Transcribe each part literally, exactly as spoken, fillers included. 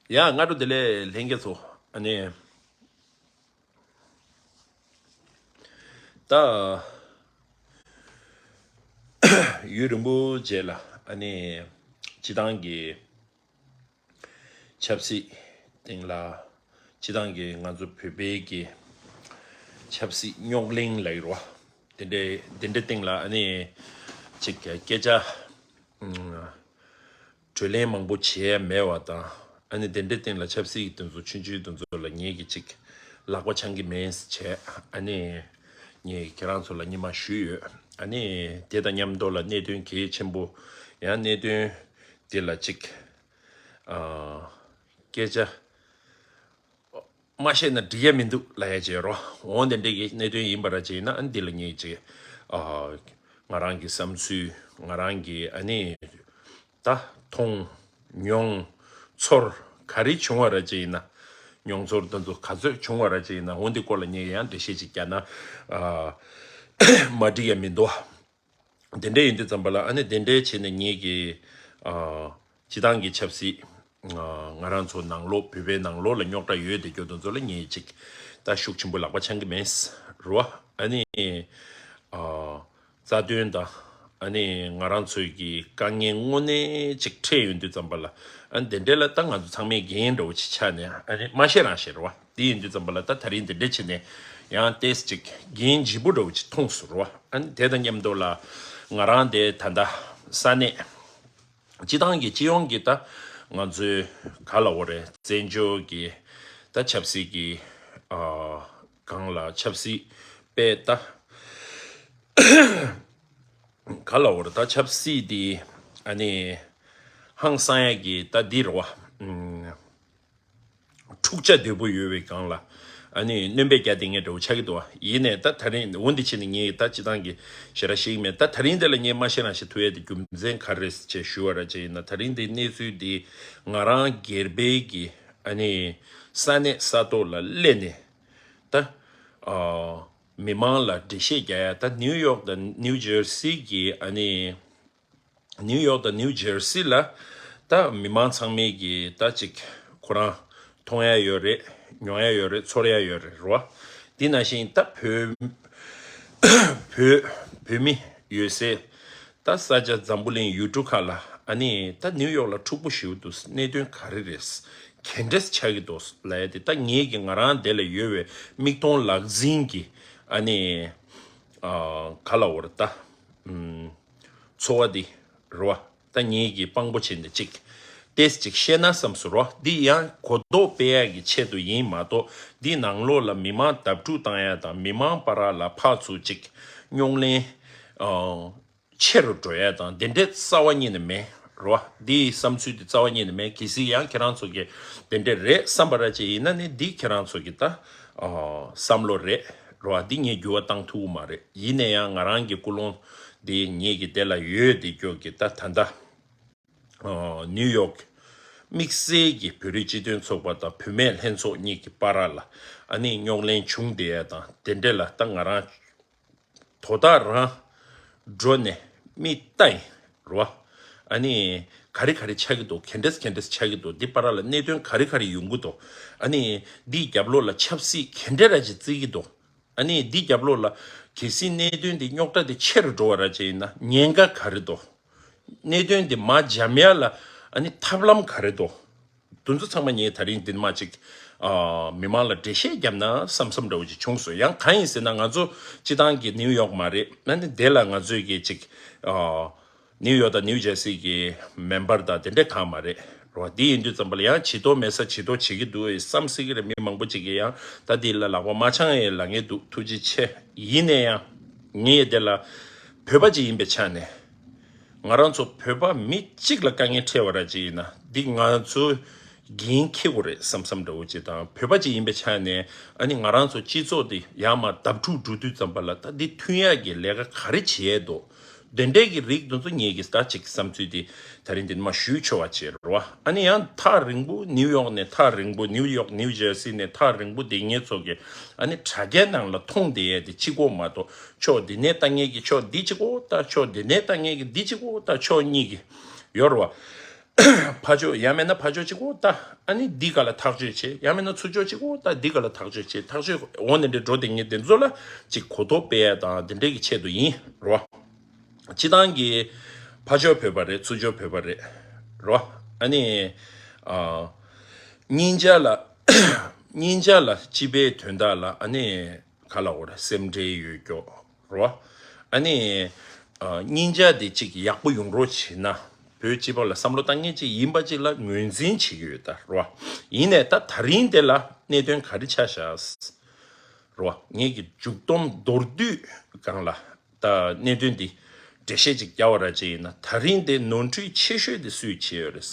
ཡ། སྔ་དྲོ་བདེ་ལེགས་ལྷན་རྒྱས་ཚོ། ཨ་ནི། ད། ཡུན་རིང་པོ་རྗེས་ལ་ཨ་ནི། སྤྱི་བཏང་གི་ཆབ་སྲིད་སྟེང་ལ། སྤྱི་བཏང་གི་ང་ཚོ་བོད་པའི་གི་ཆབ་སྲིད་རྙོག་གླེང་ལ་ཡོད་ར། དེ་འདྲའི་དེ་འདྲའི་སྟེང་ལ་ཨ་ནི་ཅིག་སྐད་ཆ་ཨ་གྲོས་གླེང་མང་པོ་བྱས་མེད་པ་དང་། ཨ་ནི་དེ་འདྲའི་སྟེང་ལ་ཆབ་སྲིད་ཀྱི་དོན་ཚོ་ཆུང་ཆུང་དོན་ཚོ་ལ་ངེད་ཀྱིས་ཅིག་ལག་པ་འཆང་གི་མེད་བྱས། ཨ་ནི་ངས་ཁྱེད་རང་ཚོ་ལ་སྙན་མ་ཞུས་ཡོད། ཨ་ནི་དེ་དང་མཉམ་དུ་ལ་གནད་དོན་གལ་ཆེན་པོ། ཡང་གནད་དོན་དེ་ལ་ཅིག་ཨ་སྐད་ཆ་མ་བཤད་ན་འགྲིག་ཡ་མི་འདུག་ལབ་ཡ་བྱས་རོ། འོ་དེ་འདྲ་གི་གནད་དོན་ཡིན་པ་ར་བྱས་ན། ཨ་ནི་འདི་ལ་ངས་ཅིག་ཨ་ང་རང་གི་བསམ་ཚུལ། ང་རང་གི་ཨ་ནི་ད་མཐོང་མྱོང་ཚོར་ག་རེ་བྱུང་བ་ར་བྱས་ན། མྱོང་ཚོར་དེ་ཚོ་ག་ཚོད་བྱུང་བ་ར་བྱས་ན། འོ་འདི་སྐོར་ལ་ངས་ཡང་འགྲེལ་བཤད་ཅིག་བརྒྱབ་ན་ཨ་མ་འགྲིག་ཡ་མི་འདུག་དེ་འདྲ་ཡིན་དུས་ཙམ་པ་ལ། ཨ་ནི་དེ་འདྲའི་བྱས་ནས་ངེད་ཀྱི་ཨ་སྤྱི་བཏང་གི་ཆབ་སྲིད། ཨ་ང་རང་ཚོ་ནང་ལོགས། བོད་པའི་ནང་ལོགས་ལ་རྙོག་དྲ་ཡོད་དེ་སྐྱོ་དོན་ཚོ་ལ་ངེད་ཅིག་ད་ཤུགས་ཆེན་པོ་ལག་པ་འཆང་གི་མེད་རོ། ཨ་ནི་ཨ་རྩ་དོན་དང་། ཨ་ནི་ང་རང་ཚོའི་གི་དཀའ་ངལ་དངོས་གནས་ཅིག་འཕྲད་ཡོང་དུས་ཙམ་པ་ལ། ཨ་ནི་དེ་འདྲའི་ལ་ད་ང་ཚོ་ཚང་མས་འགན་འདྲ་བོ་ཅིག་ཆགས་ནས། ཨ་ནི་མ་བཤད་རང་བཤད་རོ། དེ་ཡིན་དུས་ཙམ་པ་ལ་ད་དེ་རིང་དེ་འདྲ་བྱས་ནས་ཡང་ཏོག་ཙམ་ཅིག་འགན་ལྗིད་པོ་འདྲ་བོ་ཅིག་མཐོང་སོང་རོ། ཨ་ནི་དེ་དང་མཉམ་དུ་ལ་ང་རང་དེ་ད་ལྟ་ས་གནས། སྤྱི་བཏང་གི་སྤྱི་ཡོངས་ཀྱི་ད་ང་ཚོའི་ག་ལབ་དགོས་རེད། བཙན་བྱོལ་གྱི་ད་ཆབ་སྲིད་ཀྱི་ཨ་སྒང་ལ་ཆབ་སྲིད་པས་ད་ག་ལབ་དགོས་རེད། ད་ཆབ་སྲིད་འདི་ཨ་ནི་ཧང་སང་ཡ་གི་ད་འདི་རེད་བ། ཨུམ། འཁྲུག་ཆ་དོད་པོ་ཡོད་པའི་སྒང་ལ། ཨ་ནི་སྣོན་པ་རྒྱག་བསྡད་མཁན་འདྲ་བོ་ཆགས་ཀྱི་འདུག་བ། ཡིན་ནའི་ད་དེ་རིང་འོ་འདི་བྱས་ནས་ངས་ད་སྤྱི་བཏང་གི་ཞེ་དྲག་ཤེས་ཀྱི་མེད། ད་དེ་རིང་འདི་ལ་ངས་མ་ཤེས་རང་ཤེས་ཐུབ་ཡས་དེ་རྒྱུ་མཚན་ག་རེ་རེད་ཅེས་ཞུ་བ་ར་བྱས་ཡིན་ན། དེ་རིང་འདི་གནས་ཚུལ་འདི་ང་རང་སྒེར་པའི་གི་ཨ་ནི་ས་གནས་ས་ཐོག་ལ་སླེབས་ནས། ད་ཨ་མི་མང་ལ་འགྲེལ་བཤད་རྒྱག་ཡ། ད་ནིའུ་ཡོག་དང་ནིའུ་ཇར་སི་གི་ཨ་ནི། ནིའུ་ཡོག་དང་ནིའུ་ཇར་སི་ལ་ད་མི་མང་ཚང་མས་ཀྱི་ད་ཅིག་ཁོ་རང་མཐོང་ཡ་ཡོད་རེད། མྱོང་ཡ་ཡོད་རེད། ཚོར་ཡ་ཡོད་རེད་རོ། དེ་ནང་བཞིན་ད་བོད་བོད་བོད་མི་ཡོད་སའི་ད་ས་ཆ་འཛམ་བུ་གླིང་ཡུལ་གྲུ་ཁག་ལ། ཨ་ནི་ད་ནིའུ་ཡོག་ལ་འཁྲུག་པོ་ཞེ་པོ་འདུག་གནད་དོན་ག་རེ་རེད། ག་འདྲས་ཆགས་ཀྱི་འདུག་ལབ་ཡ་དེ། ད་ངེད་ཀྱི་ང་རང་དེ་ལ་ཡོད་པའི་མིག་མཐོང་ལག་འཛིན་གྱི་ཨ་ནི་ཨ་ག་ལབ་དགོས་རེད། ད་ཨུམ། ཚོར་བ་འདི་རེད་བ། ད་ངེད་ཀྱིས་དཔང་པོ་བྱས་ནས་ཅིག་ཏོག་ཙམ་ཅིག་བཤད་ན་བསམ་སོང་རོ། འདི་ཡང་གོ་རྟོགས་སྤེལ་ཡག་གི་ཆེད་དུ་ཡིན་མ་གཏོགས། འདི་ནང་ལོགས་ལ་མི་མང་བརྡབ་འཁྲུག་བཏང་ཡ་དང་། མི་མང་བར་ལ་ཕར་ཚུར་ཅིག་རྙོག་གླེང་ཨ་ཆེ་རུ་འགྲོ་ཡ་དང་། དེ་འདྲའི་རྩ་བ་ཉིད་ནས་མེད་རོ། འདིའི་བསམ་ཚུལ་འདི་རྩ་བ་ཉིད་ནས་མེད། གལ་སྲིད་ཡང་ཁྱེད་རང་ཚོ་གིས་དེ་འདྲས་རེད་བསམ་པ་ར་ཅིག་ཡིན་ན་ནི། འདི་ཁྱེད་རང་ཚོ་གི་ད་ཨ་བསམ་བློ་རེད་རོ། འདི་ངས་འགྱུར་བ་བཏང་ཐུབ་ཀྱི་མ་རེད། ཡིན་ན་ཡང་ང་རང་གི་ཀུན་སློང་འདི་ངེད་ཀྱི་དེ་ལ་ཡོད་དེ། སྐྱོ་གི་ད་ད་ལྟ་ཨ་ནིའུ་ཡོག་དམིགས་བསལ་གྱི་བོད་རིགས་སྤྱི་མཐུན་ཚོགས་པ་དང་བུད་མེད་ལྷན་ཚོགས་གཉིས་ཀྱི་བར་ལ་ཨ་ནི་རྙོག་གླེང་བྱུང་བསྡད་ཡ་དང་། དེ་འདྲས་ལ་ད་ང་རང་དོ་བདག་རང་འགྲོ་ནས་མིག་ལྟ་ཡིན་རོ། ཨ་ནི་ག་རེ་ག་རེ་ཆགས་ཀྱི་འདུག་ག་འདྲས་ག་འདྲས་ཆགས་ཀྱི་འདུག་འདི་བར་ལ་གནད་དོན་ག་རེ་ག་རེ་ཡོང་གི་འདུག་ཨ་ནི་འདིའི་རྒྱབ་ལོགས་ལ་ཆབ་སྲིད་ག་འདྲས་ར་ཅིག་བརྩི་གི་འདུག་ཨ་ནི་འདིའི་རྒྱབ་ལོགས་ལ་གལ་སྲིད་གནད་དོན་འདི་རྙོག་དྲ་འདི་ཆེ་རུ་འགྲོ་བ་ར་ཅིག་ཡིན་ན་ཉེན་ཁ་ག་རེ་འདུག་གནད་དོན་འདི་མར་འཇམ་ཡ་ལ་ཨ་ནི་ཐབས་ལམ་ག་རེ་འདུག་དེ་ཚོ་ཚང་མ་ངས་དེ་རིང་འདི་མ་ཅིག་ཨ་མི་མང་ལ་འགྲེལ་བཤད་བརྒྱབ་ན་བསམ་བསམ་འདྲ་བོ་ཅིག་བྱུང་སོང་། ཡང་གང་ཡིན་ཟེར་ན། ང་ཚོ་སྤྱི་བཏང་གི་ནིའུ་ཡོག་མ་རེད། ཨ་ནི་དེ་ལ་ང་ཚོས་ཀྱི་ཅིག་ཨ་ནིའུ་ཡོག་དང་ནིའུ་ཇར་སི་གི་མེམ་བར་དང་དེ་འདྲས་གང་མ་རེད་རོ། དེ་ཡིན་དུས་ཙམ་པ་ལ་ཡང་བྱེད་དོ་མེད་ས་བྱེད་དོ་བྱེད་ཀྱི་འདུག་བསམ་སྲིད་ཀྱི་རེད། མི་མང་པོ་ཅིག་གིས་ཡང་ད་འདི་ལ་ལག་པ་མ་འཆང་ཡས་ལབ་མཁན་འདུག་ཐུགས་རྗེ་ཆེ། ཡིན་ན་ཡང་ངས་དེ་ལ་བོད་པ་ཅིག་ཡིན་པའི་ཆ་ནས། ང་རང་ཚོ་བོད་པ་མི་གཅིག་ལ་དཀའ་ངལ་འཕྲད་པ་ར་ཅིག་ཡིན་ན། འདི་ང་ཚོ་འགན་འཁྱེར་དགོས་རེད་བསམ་བསམ་འདྲ་བོ་ཅིག་དང་། བོད་པ་ཅིག་ཡིན་པའི་ཆ་ནས་ཨ་ནི་ང་རང་ཚོ་སྤྱི་ཚོགས་འདི་ཡར་མར་བརྡབ་འཁྲུག་འགྲོ་དུས་ཙམ་པ་ལ་ད་འདི་མཐུན་ཡག་གི་ལས་ཀ་ག་རེ་བྱེད་ཡས་འདུག་དེ་འདྲའི་གི་རིགས་དེ་ཚོ་ངེད་ཀྱིས་ད་ཅིག་བསམ་ཚུལ་འདི་དེ་རིང་འདི་མ་ཞུས་ཆོག་པ་བྱེད་རོ། ཨ་ནི་ཡང་ཐག་རིང་པོ་ནིའུ་ཡོག་ནས་ཐག་རིང་པོ། ནིའུ་ཡོག་ནིའུ་ཇར་སི་ནས་ཐག་རིང་པོ་བསྡད་མཁན་ཚོ་གིས་ཨ་ནི་དྲ་རྒྱའི་ནང་ལ་མཐོང་བསྡད་ཡས་དེ་གཅིག་པོ་མ་གཏོགས། ཕྱོགས་འདི་ནས་ལྟ་མཁན་གྱི་ཕྱོགས་འདི་གཅིག་པོ་ལྟ། ཕྱོགས་འདི་ནས་ལྟ་མཁན་གྱི་འདི་གཅིག་པོ་ལྟ། ཕྱོགས་གཉིས་ཀྱི་ཡོད་རེད་བ། ཕར་ཕྱོགས་ཡང་མེད་ན་ཕར་ཕྱོགས་གཅིག་པོ་ད་ཨ་ནི་འདི་ག་ལ་ཐག་གཅོད་བྱེད། ཡང་མེད་ན་ཚུར་ཕྱོགས་གཅིག་པོ་ད་འདི་ག་ལ་ཐག་གཅོད་བྱེད། ཐག་གཅོད་འོང་ནས་འདྲེ་འགྲོ་དེ་ངས་དེ་ཚོ་ལ་ཅིག་གོ་རྟོགས་སྤེལ་ཡ་དང་དེ་འདྲའི་གི་ཆེད་དུ་ཡིན་རོ། སྤྱི་བཏང་གི་ཕར་ཕྱོགས་བོད་པ་རེད། ཚུར་ཕྱོགས་བོད་པ་རེད་རོ། ཨ་ནི་ཨ་སྙིང་རྗེ་ལ་སྙིང་རྗེ་ལ་སྤྱི་པའི་དོན་དག་ལ་ཨ་ནི་ག་ལ་འོ་ར་སེམས་ཁྲལ་ཡོད་ཀྱོག་རོ། ཨ་ནི་ཨ་སྙིང་རྗེ་དེ་ཅིག་ཡག་པོ་ཡོང་རོགས་བྱེད་ན། བོད་སྤྱི་པ་ལ་བསམ་བློ་བཏང་མཁན་ཅིག་ཡིན་པ་ཅིག་ལ་ངོས་འཛིན་བྱེད་ཀྱི་ཡོད་ད་རོ། ཡིན་ནས་ད་ད་རིང་དེ་ལ་གནད་དོན་ག་རེ་ཆགས་ཤག་རོ། ངེད་ཀྱི་མཇུག་སྡོམ་མདོར་བསྡུས་སྒང་ལ་ད་གནད་དོན་འདི་འགྲེལ་བཤད་ཅིག་རྒྱག་པ་ར་ཅིག་ཡིན་ན། ད་རིང་དེ་ནོར་འཁྲུལ་ཆེ་ཤོས་དེ་སུས་བྱས་ཡོད་རེད།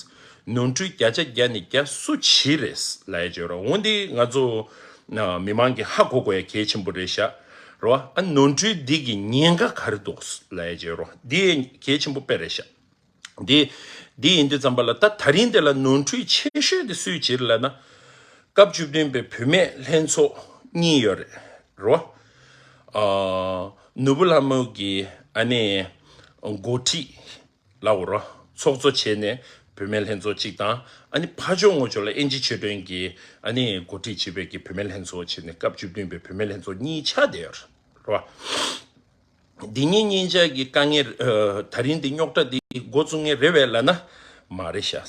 ནོར་འཁྲུལ་བརྒྱ་ཆ་བརྒྱ་ནས་བརྒྱ་སུ་བྱས་རེད་ལབ་ཡ་ཅིག་ཡོད་ར། འོ་འདི་ང་ཚོ་ན་མི་མང་གི་ཧ་གོ་དགོས་ཡ་གལ་ཆེན་པོ་རེད་ཤག་རོ། ཨ་ནོར་འཁྲུལ་འདི་གི་ཉེན་ཁ་ག་རེ་འདུག་ལབ་ཡ་ཅིག་ཡོད་ར། འདི་གལ་ཆེན་པོ་དཔེ་རེད་ཤག་འདི་འདི་ཡིན་དུས་ཙམ་པ་ལ་ད་ད་རིང་འདི་ལ་ནོར་འཁྲུལ་ཆེ་ཤོས་དེ་སུས་བྱས་ལབ་ན། སྐབས་བཅུ་བདུན་པའི་བུད་མེད་ལྷན་ཚོགས་གཉིས་ཡོད་རེད་རོ། ཨ་ནོར་བུ་ལྷ་མོ་གི་ཨ་ནི་འགོ་ཁྲིད་ལ་འོ་རོ། ཚོགས་གཙོ་བྱས་ནས་བུད་མེད་ལྷན་ཚོགས་གཅིག་དང་། ཨ་ནི་ཕ་ཕྱོགས་ངོས་ཕྱོགས་ལ་ཨེན་ཇི་ཆོས་སྒྲོན་གྱི་ཨ་ནི་འགོ་ཁྲིད་བྱས་པའི་གི་བུད་མེད་ལྷན་ཚོགས་བྱས་ནས་སྐབས་བཅུ་བདུན་པའི་བུད་མེད་ལྷན་ཚོགས་གཉིས་ཆགས་བསྡད་ཡོད་རེད་རོ། འདི་གཉིས་གཉིས་ཆ་གི་དཀའ་ངལ་ཨ་ད་རིང་འདི་རྙོག་དྲ་འདི་འགོ་བཙུགས་མཁན་རེད་པས་ལབ་ན་མ་རེད་ཤག་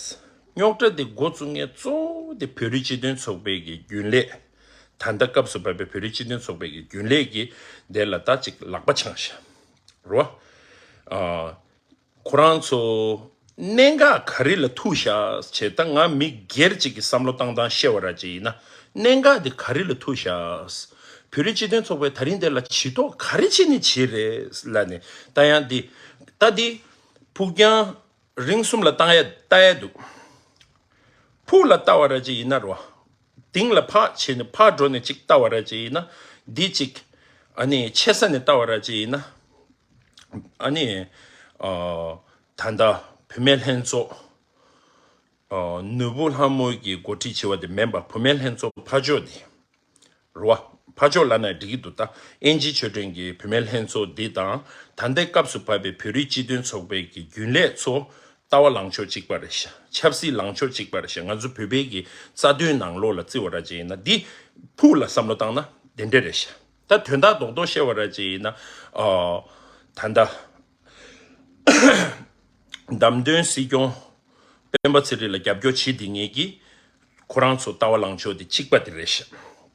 རྙོག་དྲ་འདི་འགོ་བཙུགས་མཁན་གཙོ་བོ་འདི་བོད་རིགས་སྤྱི་མཐུན་ཚོགས་པའི་གི་རྒྱུན་ལས། ད་ལྟ་སྐབས་སུ་བབས་པའི་བོད་རིགས་སྤྱི་མཐུན་ཚོགས་པའི་གི་རྒྱུན་ལས་ཀྱི་དེ་ལ་ད་ཅིག་ལག་པ་འཆང་ཤག་རོ། ཨ་ཁོ་རང་ཚོ་གནད་འགག་ག་རེ་ལ་ཐུག་ཤག་ཅེས་ད་ང་མི་སྒེར་གཅིག་གི་བསམ་བློ་བཏང་སྟངས་བཤད་པ་ར་ཅིག་ཡིན་ན། གནད་འགག་འདི་ག་རེ་ལ་ཐུག་ཤག་བོད་རིགས་སྤྱི་མཐུན་ཚོགས་པས་ད་རིང་འདི་ལ་བྱེད་ཐོག་ག་རེ་བྱས་ནས་བྱས་རེད་ལབ་ནས་ད་ཡང་འདི་ད་འདི་ཕུགས་རྒྱང་རིང་གསུམ་ལ་བཏང་ཡ་ལྟ་ཡ་འདུག་ཕུགས་ལ་ལྟ་བ་ར་ཅིག་ཡིན་ན་རོ། དེང་ལ་ཕར་བྱས་ནས་ཕར་འགྲོ་ནས་ཅིག་ལྟ་བ་ར་ཅིག་ཡིན་ན། འདི་ཅིག་ཨ་ནི་ཆེ་ས་ནས་ལྟ་བ་ར་ཅིག་ཡིན་ན། ཨ་ནི་ཨ་ད་ལྟ་བུད་མེད་ལྷན་ཚོགས་ཨ་ནོར་བུ་ལྷ་མོ་གི་འགོ་ཁྲིད་བྱས་པ་དེ་མིན་པ་བུད་མེད་ལྷན་ཚོགས་ཕར་ཕྱོགས་དེ་རོ། ཕར་ཕྱོགས་ལབ་ན་འགྲིག་གི་འདུག་ད་ཨེན་ཇི་ཆོས་སྒྲོན་གྱི་བུད་མེད་ལྷན་ཚོགས་འདི་དང་ད་ལྟའི་སྐབས་སུ་བབས་པའི་བོད་རིགས་སྤྱི་མཐུན་ཚོགས་པའི་གི་རྒྱུན་ལས་ཚོ་ལྟ་བ་ལངས་ཕྱོགས་གཅིག་པ་རེད་ཤག་ཆབ་སྲིད་ལངས་ཕྱོགས་གཅིག་པ་རེད་ཤག་ང་ཚོ་བོད་པའི་གི་རྩ་དོན་ནང་ལོགས་ལ་བརྩི་བ་ར་ཅིག་ཡིན་ན་འདི་ཕུགས་ལ་བསམ་བློ་བཏང་ན་དེ་འདྲ་རེད་ཤག་ད་དོན་དག་རྡོག་རྡོག་བཤད་པ་ར་ཅིག་ཡིན་ན་ཨ་ད་ལྟ་བདམས་ཐོན་སྲིད་སྐྱོང་སྤེན་པ་ཚེ་རིང་ལ་རྒྱབ་སྐྱོར་བྱེད་དེ་ངེས་ཀྱི་ཁོ་རང་ཚོ་ལྟ་བ་ལངས་ཕྱོགས་དེ་གཅིག་པ་དེ་རེད་ཤག་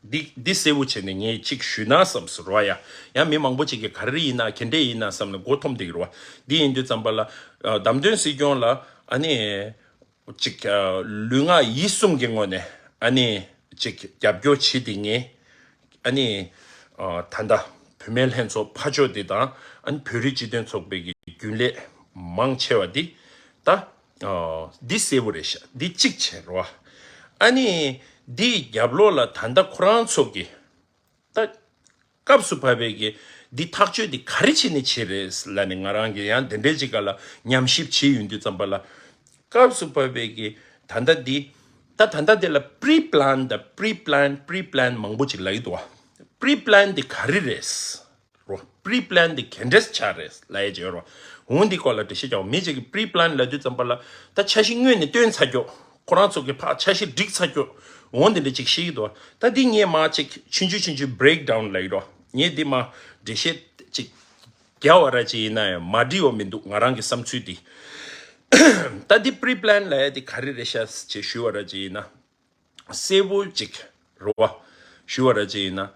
འདི་འདི་གསལ་པོ་བྱས་ནས་ངས་གཅིག་ཞུས་ན་བསམ་སོང་རོ། ཡ་ཡང་མི་མང་པོ་ཅིག་གིས་ག་རེ་ཡིན་ན་ག་འདྲས་ཡིན་ན་བསམ་ནས་མགོ་འཐོམ་བསྡད་ཀྱི་རོ། འདི་ཡིན་དུས་ཙམ་པ་ལ་ཨ་བདམས་ཐོན་སྲིད་སྐྱོང་ལ་ཨ་ནི། ཅིག་ཨ་ལུས་ངག་ཡིད་གསུམ་གྱི་ངོས་ནས་ཨ་ནི་ཅིག་རྒྱབ་སྐྱོར་བྱེད་དེ་ངེས། ཨ་ནི་ཨ་ད་ལྟ་བུད་མེད་ལྷན་ཚོགས་ཕར་ཕྱོགས་དེ་དང་ཨ་ནི་བོད་རིགས་སྤྱི་མཐུན་ཚོགས་པའི་གི་རྒྱུན་ལས་མང་ཆེ་བ་འདི་ད་ཨ་འདི་གསལ་པོ་རེད་ཤག་འདི་གཅིག་བྱས་རོ། ཨ་ནི་འདིའི་རྒྱབ་ལོགས་ལ་ད་ལྟ་ཁོ་རང་ཚོ་གི་ད་སྐབས་སུ་བབས་པའི་གི་འདི་ཐག་གཅོད་འདི་ག་རེ་བྱས་ནས་བྱས་རེད་ལབ་ནས་ང་རང་གི་ཡང་དེ་འདྲའི་ཅིག་ག་ལ་ཉམས་ཞིབ་བྱས་ཡོང་དུས་ཙམ་པ་ལ། སྐབས་སུ་བབས་པའི་གི་ད་ལྟ་འདི་ད་ད་ལྟ་འདི་ལ་pre-plan དང་pre-plan pre-plan མང་པོ་ཅིག་ལབ་ཀྱི་འདུག་བ། pre-plan འདི་ག་རེ་རེད་རོ། pre-plan འདི་ག་འདྲས་ཆགས་རེད་ལབ་ཡས་ཅིག་ཡོད་རོ། འོ་འདི་སྐོར་ལ་འགྲེལ་བཤད་རྒྱག་མི་ཅིག་གི་pre-plan ལབ་དུས་ཙམ་པ་ལ་ད་འཆར་གཞི་སྔོན་ནས་བཏོན་ཚར་ཀྱོག་ཁོ་རང་ཚོ་གི་ཕར་འཆར་གཞི་བསྒྲིགས་ཚར་ཀྱོག་འོ་འདི་འདྲ་ཅིག་ཤེས་ཀྱི་འདུག་ད་འདི་ངས་མར་ཅིག་ཆུང་ཆུང་ཆུང་ཆུང་breakdown ལབ་ཀྱི་རོ། ངས་འདི་མར་འགྲེལ་བཤད་ཅིག་རྒྱག་པ་ར་ཅིག་ཡིན་ན་ཡང་མ་འགྲིག་པ་མི་འདུག་ང་རང་གི་བསམ་ཚུལ་འདི། ད་འདི་pre-plan ལབ་ཡ་འདི་ག་རེ་རེད་ཤག་ཅེས་ཞུས་པ་ར་ཅིག་ཡིན་ན། གསལ་པོ་ཅིག་རེད་བ། ཞུ་བ་ར་ཅིག་ཡིན་ན།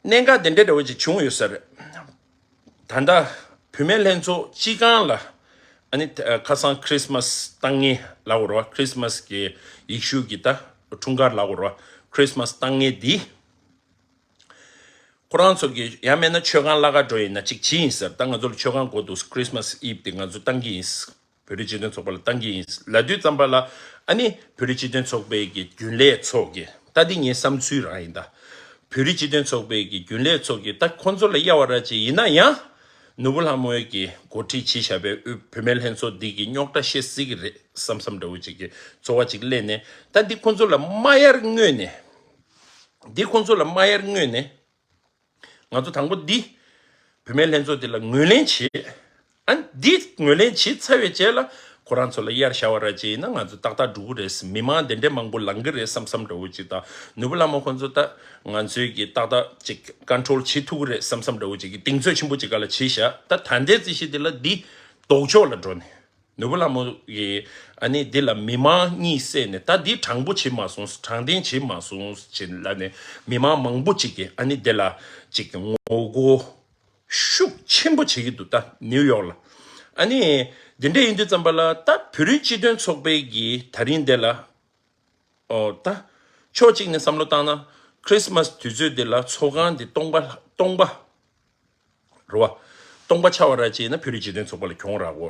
གནད་འགག་དེ་འདྲ་འདྲ་བོ་ཅིག་བྱུང་ཡོད་ས་རེད། ད་ལྟ་བུད་མེད་ལྷན་ཚོགས་སྤྱི་ཁང་ལ་ཨ་ནི་ཁ་སང་Christmas གཏང་མཁན་ལབ་དགོས་རེད་བ། Christmas གི་ཡེ་ཤུ་གི་ད་འཁྲུངས་སྐར་ལབ་དགོས་རེད་བ། Christmas གཏང་མཁན་འདི་ཁོ་རང་ཚོ་གི་ཡང་མིན་ན་མཆོད་ཁང་ལྷ་ཁང་འགྲོ་ཡིན་ན་ཅིག་བྱས་ཡིན་ཟེར། ད་ང་ཚོ་ལ་མཆོད་ཁང་དགོས་འདུག Christmas Eve དེ་ང་ཚོ་གཏང་གི་ཡིན། བོད་རིགས་སྤྱི་མཐུན་ཚོགས་པ་ལ་གཏང་གི་ཡིན་ལབ་དུས་ཙམ་པ་ལ། ཨ་ནི་བོད་རིགས་སྤྱི་མཐུན་ཚོགས་པའི་གི་རྒྱུན་ལས་ཚོ་གི་ད་འདི་ངའི་བསམ་ཚུལ་རང་ཡིན་ད། བོད་རིགས་སྤྱི་མཐུན་ཚོགས་པའི་གི་རྒྱུན་ལས་ཚོ་གི་ད་ཁོང་ཚོ་ལ་གཡར་བ་ར་ཅིག་ཡིན་ན་ཡང་། ནོར་བུ་ལྷ་མོའི་གི་འགོ་ཁྲིད་བྱས་བཞག་པའི་དབུས་བུད་མེད་ལྷན་ཚོགས་འདི་གི་རྙོག་དྲ་བཤད་སྲིད་གི་རེད་བསམ་བསམ་འདྲ་བོ་ཅིག་གི་ཚོར་བ་ཅིག་སླེབས་ནས། ད་འདི་ཁོང་ཚོ་ལ་མ་གཡར་སྔོན་ནས། འདི་ཁོང་ཚོ་ལ་མ་གཡར་སྔོན་ནས། ང་ཚོ་དང་པོ་འདི་བུད་མེད་ལྷན་ཚོགས་འདི་ལ་ངོས་ལེན་བྱེད། ཨ་འདི་ངོས་ལེན་བྱེད་ཚར་བའི་རྗེས་ལ་ ཁོ་རང་ཚོ་ལ་གཡར་བཞག་པ་ར་ཅིག་ཡིན་ན་ང་ཚོ་ཏག་ཏག་འགྲོ་གི་རེད། མི་མང་དེ་འདྲའི་མང་པོ་ལང་གི་རེད་བསམ་བསམ་འདྲ་བོ་ཅིག་དང་། ནོར་བུ་ལྷ་མོ་ཁོང་ཚོ་ད་ང་ཚོའི་གི་ཏག་ཏག་ཅིག་ཀོན་ཊོལ་བྱེད་ཐུབ་ཀྱི་རེད་བསམ་བསམ་འདྲ་བོ་ཅིག་གི་གདེང་ཚོད་ཆེན་པོ་ཅིག་ག་ལ་བྱས་ཤག་ད་ད་ལྟའི་རྩིས་གཞི་དེ་ལ་འདི་ལྡོག་ཕྱོགས་ལ་འགྲོ་ནས། ནོར་བུ་ལྷ་མོ་གིས་ཨ་ནི་འདི་ལ་མི་མང་གཉིད་སད་ནས། ད་འདི་དྲང་པོ་བྱེད་མ་སོང་། དྲང་བདེན་བྱེད་མ་སོང་ཅེས་ལབ་ནས། མི་མང་མང་པོ་ཅིག་གིས་ཨ་ནི་འདི་ལ་ཅིག་ངོ་རྒོལ་ཤུགས་ཆེན་པོ་བྱེད་ཀྱི་འདུག་ད་ནིའུ་ཡོག་ལ། ཨ་ནི་འདི་འདྲ་ཡིན་དུས་ཙམ་པ་ལ། ད་བོད་རིགས་སྤྱི་མཐུན་ཚོགས་པའི་གི་ད་རིང་འདི་ལ། ཨོ་ད། ཕྱོགས་གཅིག་ནས་བསམ་བློ་བཏང་ན། ཁྲིས་མས་དུས་ཚོད་འདི་ལ་ཚོགས་ཁང་འདི་སྟོང་པ་སྟོང་པ་རེད་བ། སྟོང་པ་ཆགས་པ་ར་ཅིག་ཡིན་ན་བོད་རིགས་སྤྱི་མཐུན་ཚོགས་པ་ལ་གྱོང་རག་གོ།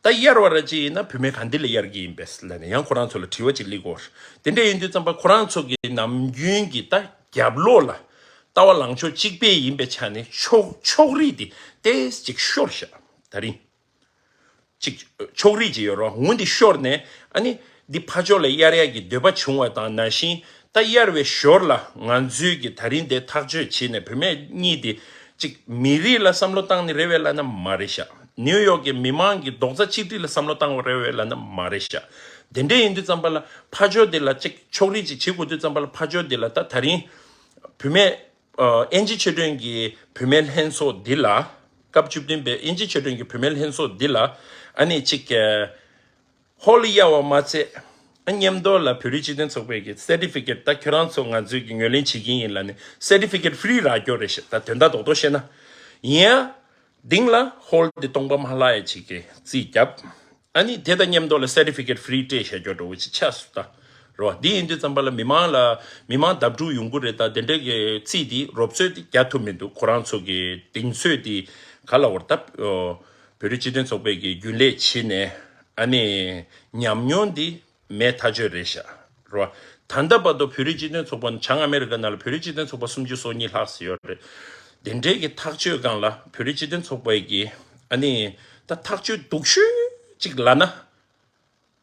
ད་གཡར་བ་ར་ཅིག་ཡིན་ན་བུད་མེད་ག་འདི་ལ་གཡར་གྱི་ཡིན་པས་ལབ་ནས་ཡང་ཁོ་རང་ཚོ་ལ་དྲི་བ་ཅིག་སླེབས་གོ། དེ་འདྲ་ཡིན་དུས་ཙམ་པ་ཁོ་རང་ཚོ་གི་ནམ་རྒྱུན་གྱི་ད་རྒྱབ་ལོགས་ལ་ལྟ་བ་ལངས་ཕྱོགས་གཅིག་པའི་ཡིན་པའི་ཆ་ནས་ཕྱོགས་ཕྱོགས་རིས་དེ་ཏོག་ཙམ་ཅིག་ཤོར་ཤག་ད་རིང་། ཅིག་ཕྱོགས་རིས་ཅིག་ཡོད་རེད་བ། འོ་འདི་ཤོར་ནས་ཨ་ནི་འདི་ཕར་ཕྱོགས་ལ་གཡར་ཡག་གི་འདོད་པ་བྱུང་བ་དང་ནང་བཞིན། ད་གཡར་བའི་ཞོར་ལ་ང་ཚོའི་གི་ད་རིང་དེ་ཐག་གཅོད་བྱས་ནས་བུད་མེད་གཉིས་དེ་ཅིག་མི་རིགས་ལ་བསམ་བློ་བཏང་ནི་རེད་བས་ལབ་ན་མ་རེད་ཤག་ནིའུ་ཡོག་གི་མི་མང་གི་རྡོག་རྩ་གཅིག་སྒྲིལ་ལ་བསམ་བློ་བཏང་བ་རེད་བས་ལབ་ན་མ་རེད་ཤག་དེ་འདྲ་ཡིན་དུས་ཙམ་པ་ལ་ཕར་ཕྱོགས་དེ་ལ་ཅིག་ཕྱོགས་རིས་ཅིག་བྱེད་དགོས་དུས་ཙམ་པ་ལ་ཕར་ཕྱོགས་དེ་ལ་ད་ད་རིང་བུད་མེད། ཨ་དབྱིན་ཇི་ཆོས་སྒྲོན་གྱི་བུད་མེད་ལྷན་ཚོགས་འདི་ལ། སྐབས་བཅུ་བདུན་པའི་དབྱིན་ཇི་ཆོས་སྒྲོན་གྱི་བུད་མེད་ལྷན་ཚོགས་འདི་ལ། ཨ་ནི་གཅིག་ཧོལ་གཡར་བ་མ་ཚད། ཨ་མཉམ་དུ་ལ་བོད་རིགས་སྤྱི་མཐུན་ཚོགས་པའི་གི་སར་ཊི་ཕི་ཀེཊ། ད་ཁྱོད་རང་ཚོ་ང་ཚོའི་གི་ངོས་ལེན་བྱེད་ཀྱི་ཡིན་ལབ་ནས་སར་ཊི་ཕི་ཀེཊ་ཧྥི་རི་རག་རྒྱུ་རེད་ཤག་ད་དོན་དག་རྡོག་རྡོག་བཤད་ན། ཡིན་ཡང་། དེང་ལ་ཧོལ་དེ་སྟོང་པ་མ་ལྷག་ཡ་ཅིག་གི་རྩིས་བརྒྱབ། ཨ་ནི་དེ་དང་མཉམ་དུ་ལ་སར་ཊི་ཕི་ཀེཊ་ཧྥི་རི་སྤྲད་བཞག་རྒྱུ་འདྲ་བོ་ཅིག་ཆགས་སོང་ད། རེད་བ། འདི་ཡིན་དུས་ཙམ་པ་ལ་མི་མང་ལ་མི་མང་བརྡབ་འཁྲུག་ཡོང་གི་རེད། ད་དེ་འདྲ་གི་རྩིས་འདི་རོབ་ཚོད་འདི་རྒྱག་ཐུབ་མི་འདུག་ཁོ་རང་ཚོ་གི་གདེང་ཚོད་འདི་ག་ལ་བར་ད། ཨོ། བོད་རིགས་སྤྱི་མཐུན་ཚོགས་པའི་གི་རྒྱུན་ལས་བྱས་ནས་ཨ་ནི་ཉམས་མྱོང་འདི་མེད་ཐག་ཆོད་རེད་ཤག་རེད་བ། ད་ལྟ་བར་དུ་བོད་རིགས་སྤྱི་མཐུན་ཚོགས་པ། བྱང་ཨ་མེ་རི་ཀ་ནང་ལ་བོད་རིགས་སྤྱི་མཐུན་ཚོགས་པ་སུམ་ཅུ་སོ་གཉིས་ལྷག་ཙམ་ཡོད་རེད། དེ་འདྲའི་གི་ཐག་གཅོད་སྒང་ལ་བོད་རིགས་སྤྱི་མཐུན་ཚོགས་པའི་གི་ཨ་ནི་ད་ཐག་གཅོད་སྡུག་ཤོས་ཅིག་ལབ་ན།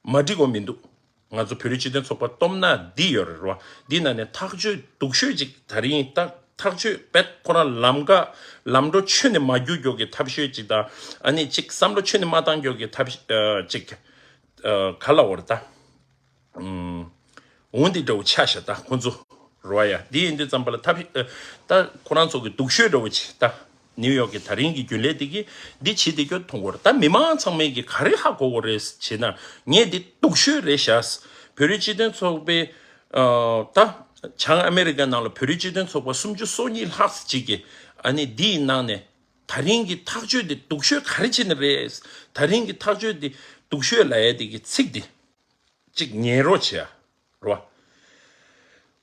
མ་འགྲིག་གོ་མི་འདུག་ང་ཚོ་བོད་རིགས་སྤྱི་མཐུན་ཚོགས་པ་སྟོབས་ན་འདི་ཡོད་རེད་བ། འདི་ན་ནས་ཐག་གཅོད་སྡུག་ཤོས་ཅིག་ད་རིང་ད་ཐག་གཅོད་བེད་ཁོ་རང་ལམ་ཀ་ལམ་འགྲོ་ཆུ་ནས་མ་རྒྱུག་རྒྱུ་གི་ཐབས་ཤོས་ཅིག་དང་། ཨ་ནི་ཅིག་བསམ་བློ་ཆུ་ནས་མ་བཏང་རྒྱུ་གི་ཐབས་ཨ་ཅིག་ཨ་ག་ལ་བར་ད། ཨུམ། འོ་འདི་འདྲ་བོ་ཆགས་ཤག་ད་ཁོ་ཚོ། རེད་བ་ཡ། འདི་ཡིན་དུས་ཙམ་པ་ལ་ཐབས་ཤེས་ཨ་ད་ཁོ་རང་ཚོ་གི་སྡུག་ཤོས་འདྲ་བོ་ཅིག་ད། ནིའུ་ཡོག་གི་ད་རིང་གི་རྒྱུན་ལས་དེ་གིས་འདི་བྱེད་བསྡད་རྒྱུ་མཐོང་གི་ཡོད་རེད། ད་མི་མང་ཚང་མས་ཀྱིས་ག་རེ་ཧ་གོ་གི་རེད་ཟེར་ན། ངས་འདི་སྡུག་ཤོས་རེད་ཤག་བོད་རིགས་སྤྱི་མཐུན་ཚོགས་པའི་ཨ་ད་བྱང་ཨ་མེ་རི་ཀའི་ནང་ལ་བོད་རིགས་སྤྱི་མཐུན་ཚོགས་པ་སུམ་ཅུ་སོ་གཉིས་ལྷག་ཙམ་ཅིག་གིས་ཨ་ནི་འདིའི་ནང་ནས་ད་རིང་གི་ཐག་གཅོད་འདི་སྡུག་ཤོས་ག་རེ་བྱས་ནས་རེད། ད་རིང་གི་ཐག་གཅོད་འདི་སྡུག་ཤོས་ལབ་ཡ་དེ་གི་ཚིག་འདི་གཅིག་ཉན་རོགས་བྱེད་ཨ། རེད་བ།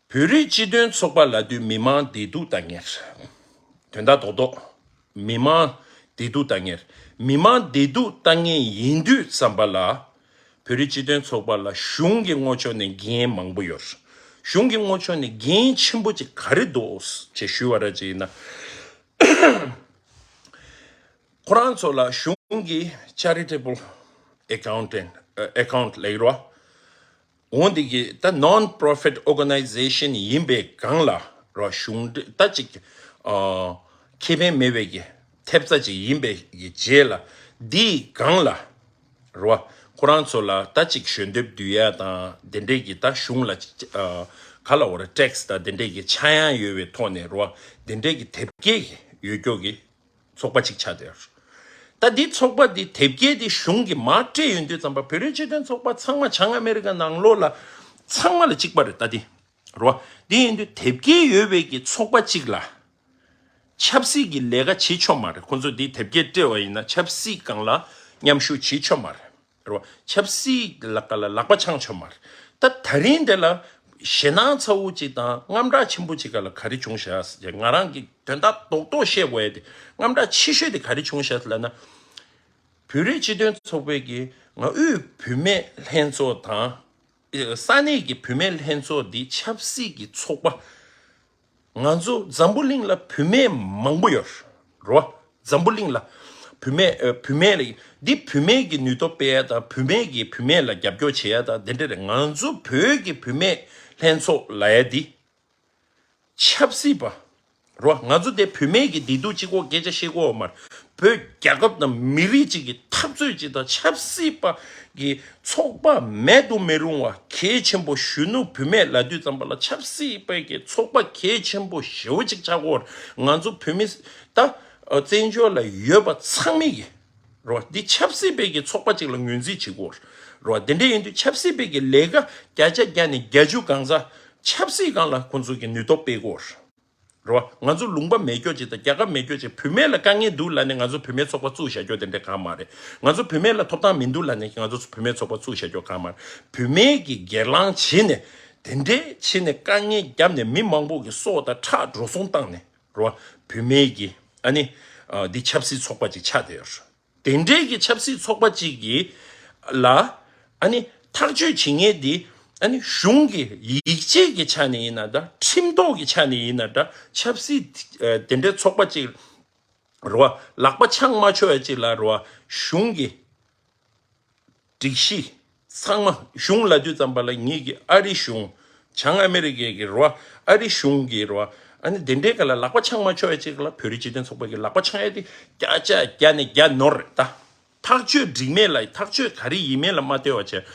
བོད་རིགས་སྤྱི་མཐུན་ཚོགས་པ་ལབ་དུས་མི་མང་བདེ་སྡུག་ལྟ་མཁན་རེད། དོན་དག་རྡོག་རྡོག་མི་མང་བདེ་སྡུག་ལྟ་མཁན་རེད། མི་མང་བདེ་སྡུག་ལྟ་མཁན་ཡིན་དུས་ཙམ་པ་ལ། བོད་རིགས་སྤྱི་མཐུན་ཚོགས་པ་ལ་གཞུང་གི་ངོས་ཕྱོགས་ནས་འགན་མང་པོ་ཡོད་རེད། གཞུང་གི་ངོས་ཕྱོགས་ནས་འགན་ཆེན་པོ་ཅིག་ག་རེ་འདུག་ཅེས་ཞུས་པ་ར་ཅིག་ཡིན་ན། ཁོ་རང་ཚོ་ལ་གཞུང་གི་charitable accountant account ལབ་ཀྱི་རེད་བ། འོ་འདི་གི་ད་non profit organization ཡིན་པའི་སྒང་ལ་རེད་བ། གཞུང་འབྲེལ་ད་ཅིག་ཨ་ཁེ་ཕན་མེད་པའི་གི་ཐེབས་རྩ་ཅིག་ཡིན་པའི་གི་རྗེས་ལ། འདིའི་སྒང་ལ་རེད་བ། ཁོ་རང་ཚོ་ལ་ད་ཅིག་ཞལ་འདེབས་བསྡུ་ཡ་དང་དེ་འདྲའི་གི་ད་གཞུང་ལ་ཅིག་ཨ་ག་ལ་འོ་ར་tax དང་དེ་འདྲའི་གི་ཆག་ཡང་ཡོད་པའི་ཐོག་ནས་རེད་བ། དེ་འདྲའི་གི་དེབ་སྐྱེལ་གི་ཡོད་རྒྱུ་གི་ཚོགས་པ་གཅིག་ཆགས་བསྡད་ཡོད། ད་འདི་ཚོགས་པ་འདི་དེབ་སྐྱེལ་འདི་གཞུང་གིས་མར་སྤྲད་ཡོང་དུས་ཙམ་པ་བོད་རིགས་སྤྱི་མཐུན་ཚོགས་པ་ཚང་མ་བྱང་ཨ་མེ་རི་ཀ་ནང་ལོགས་ལ་ཚང་མ་ལ་གཅིག་པ་རེད་ད་འདི། རེད་བ། འདི་ཡིན་དུས་དེབ་སྐྱེལ་ཡོད་པའི་གི་ཚོགས་པ་གཅིག་ལ་ཆབ་སྲིད་ཀྱི་ལས་ཀ་བྱེད་ཆོག་མ་རེད། ཁོང་ཚོ་འདི་དེབ་སྐྱེལ་སྤྲད་པ་ཡིན་ན་ཆབ་སྲིད་སྒང་ལ་མཉམ་ཞུགས་བྱེད་ཆོག་མ་རེད། རེད་བ། ཆབ་སྲིད་ལ་ཀ་ལ་ལག་པ་འཆང་ཆོག་མ་རེད། ད་ད་རིང་འདི་ལ་ཞེད་སྣང་ཚ་བོ་ཅིག་དང་དངངས་སྐྲག་ཆེན་པོ་ཅིག་ག་ལ་ག་རེ་བྱུང་ཤག་ཟེར། ང་རང་གི་དོན་དག་རྡོག་རྡོག་བཤད་དགོས་ཡ་དེ་དངངས་སྐྲག་ཆེ་ཤོས་དེ་ག་རེ་བྱུང་ཤག་ཟེར་ལབ་ན། བོད་རིགས་སྤྱི་མཐུན་ཚོགས་པའི་གི་མངའ་དབུས་བུད་མེད་ལྷན་ཚོགས་དང་། ས་གནས་ཀྱི་བུད་མེད་ལྷན་ཚོགས་འདི་ཆབ་སྲིད་ཀྱི་ཚོགས་པ། ང་ཚོ་འཛམ་བུ་གླིང་ལ་བུད་མེད་མང་པོ་ཡོད་རེད་བ། འཛམ་བུ་གླིང་ལ་བུད་མེད་ཨ་བུད་མེད་ལ་འདི་བུད་མེད་ཀྱི་ནུས་སྟོབས་སྤེལ་ཡ་དང་བུད་མེད་ཀྱིས་བུད་མེད་ལ་རྒྱབ་སྐྱོར་བྱེད་ཡ་དང་དེ་འདྲ་རེད། ང་ཚོ་བོད་ཀྱི་བུད་མེད་ལྷན་ཚོགས་ལབ་ཡ་འདི་ཆབ་སྲིད་པ་རེད་བ། ང་ཚོ་དེ་བུད་མེད་ཀྱི་བདེ་སྡུག་གཅིག་པོ་སྐད་ཆ་བཤད་ཀྱི་ཡོད་མ་རེད། བོད་རྒྱལ་ཁབ་དང་མི་རིགས་གཅིག་གི་འཐབ་རྩོད་ཅིག་དང་ཆབ་སྲིད་པ་གི་ཚོགས་པ་མེད་དུ་མི་རུང་བ་གལ་ཆེན་པོ་གཞོན་ནུ་བུད་མེད་ལབ་དུས་ཙམ་པ་ལ་ཆབ་སྲིད་པའི་གི་ཚོགས་པ་གལ་ཆེན་པོ་ཞེ་པོ་ཅིག་ཆགས་ཀྱི་ཡོད་རེད། ང་ཚོ་བོད་མི་ད་བཙན་བྱོལ་ལ་ཡོད་པ་ཚང་མས་གི་རེད་བ། འདི་ཆབ་སྲིད་པའི་གི་ཚོགས་པ་ཅིག་ལ་ངོས་འཛིན་བྱེད་དགོས་རེད་བ། དེ་འདྲ་ཡིན་དུས་ཆབ་སྲིད་པའི་གི་ལས་ཀ་བརྒྱ་ཆ་བརྒྱ་ནས་བརྒྱད་ཅུ་གང་ས་ཆབ་སྲིད་སྒང་ལ་ཁོང་ཚོ་གི་ནུས་སྟོབས་སྤེལ་དགོས་རེད་བ། ང་ཚོ་ལུང་པ་མེད་སྐྱོ་ཅིག་དང་རྒྱལ་ཁབ་མེད་སྐྱོ་ཅིག་བུད་མེད་ལ་དཀའ་ངལ་འདུག་ལབ་ནས་ང་ཚོ་བུད་མེད་ཚོགས་པ་བཙུགས་བཞག་སྐྱོ་དེ་འདྲ་གང་མ་རེད། ང་ཚོ་བུད་མེད་ལ་ཐོབ་ཐང་མི་འདུག་ལབ་ནས་ང་ཚོ་བུད་མེད་ཚོགས་པ་བཙུགས་བཞག་སྐྱོ་གང་མ་རེད། བུད་མེད་ཀྱི་སྒེར་ལངས་བྱས་ནས་དེ་འདྲའི་བྱས་ནས་དཀའ་ངལ་བརྒྱབ་ནས་མི་མང་པོ་གི་སྲོག་དང་ཁྲག་འགྲོ་སོང་བཏང་ནས། རེད་བ། བུད་མེད་ཀྱི་ཨ་ནི་ཨ་འདི་ཆབ་སྲིད་ཚོགས་པ་ཅིག་ཆགས་བསྡད་ཡོད་རེད། དེ་འདྲའི་གི་ཆབ་སྲིད་ཚོགས་པ་ཅིག་གི་ལ་ཨ་ནི་ཐག་གཅོད་བྱེད་མཁན་འདི་ཨ་ནི་གཞུང་གི་ཡིག་ཆའི་གི་ཆ་ནས་ཡིན་ན་འདྲ། ཁྲིམས་ཐོག་གི་ཆ་ནས་ཡིན་ན་འདྲ། ཆབ་སྲིད་ཨ་དེ་འདྲའི་ཚོགས་པ་ཅིག་རེད་བ། ལག་པ་འཆང་མ་ཆོག་ཡ་ཅིག་ལ་རེད་བ། གཞུང་གི་སྒྲིག་གཞི་ཚང་མ། གཞུང་ལབ་དུས་ཙམ་པ་ལ་ངེད་ཀྱི་ཨ་རི་གཞུང་། བྱང་ཨ་མེ་རི་ཀའི་གི་རེད་བ། ཨ་རི་གཞུང་གི་རེད་བ། ཨ་ནི་དེ་འདྲའི་ག་ལ་ལག་པ་འཆང་མ་ཆོག་ཡ་ཅིག་ལ་བོད་རིགས་སྤྱི་མཐུན་ཚོགས་པ་གི་ལག་པ་འཆང་ཡ་དེ་བརྒྱ་ཆ་བརྒྱ་ནས་བརྒྱ་ནོར་རེད་ད། ཐག་གཅོད་འགྲིག་མེད་ལ་ཐག་གཅོད་ག་རེ་ཡིན་མིན་ལ་མ་ལྟོས་པ་བྱས།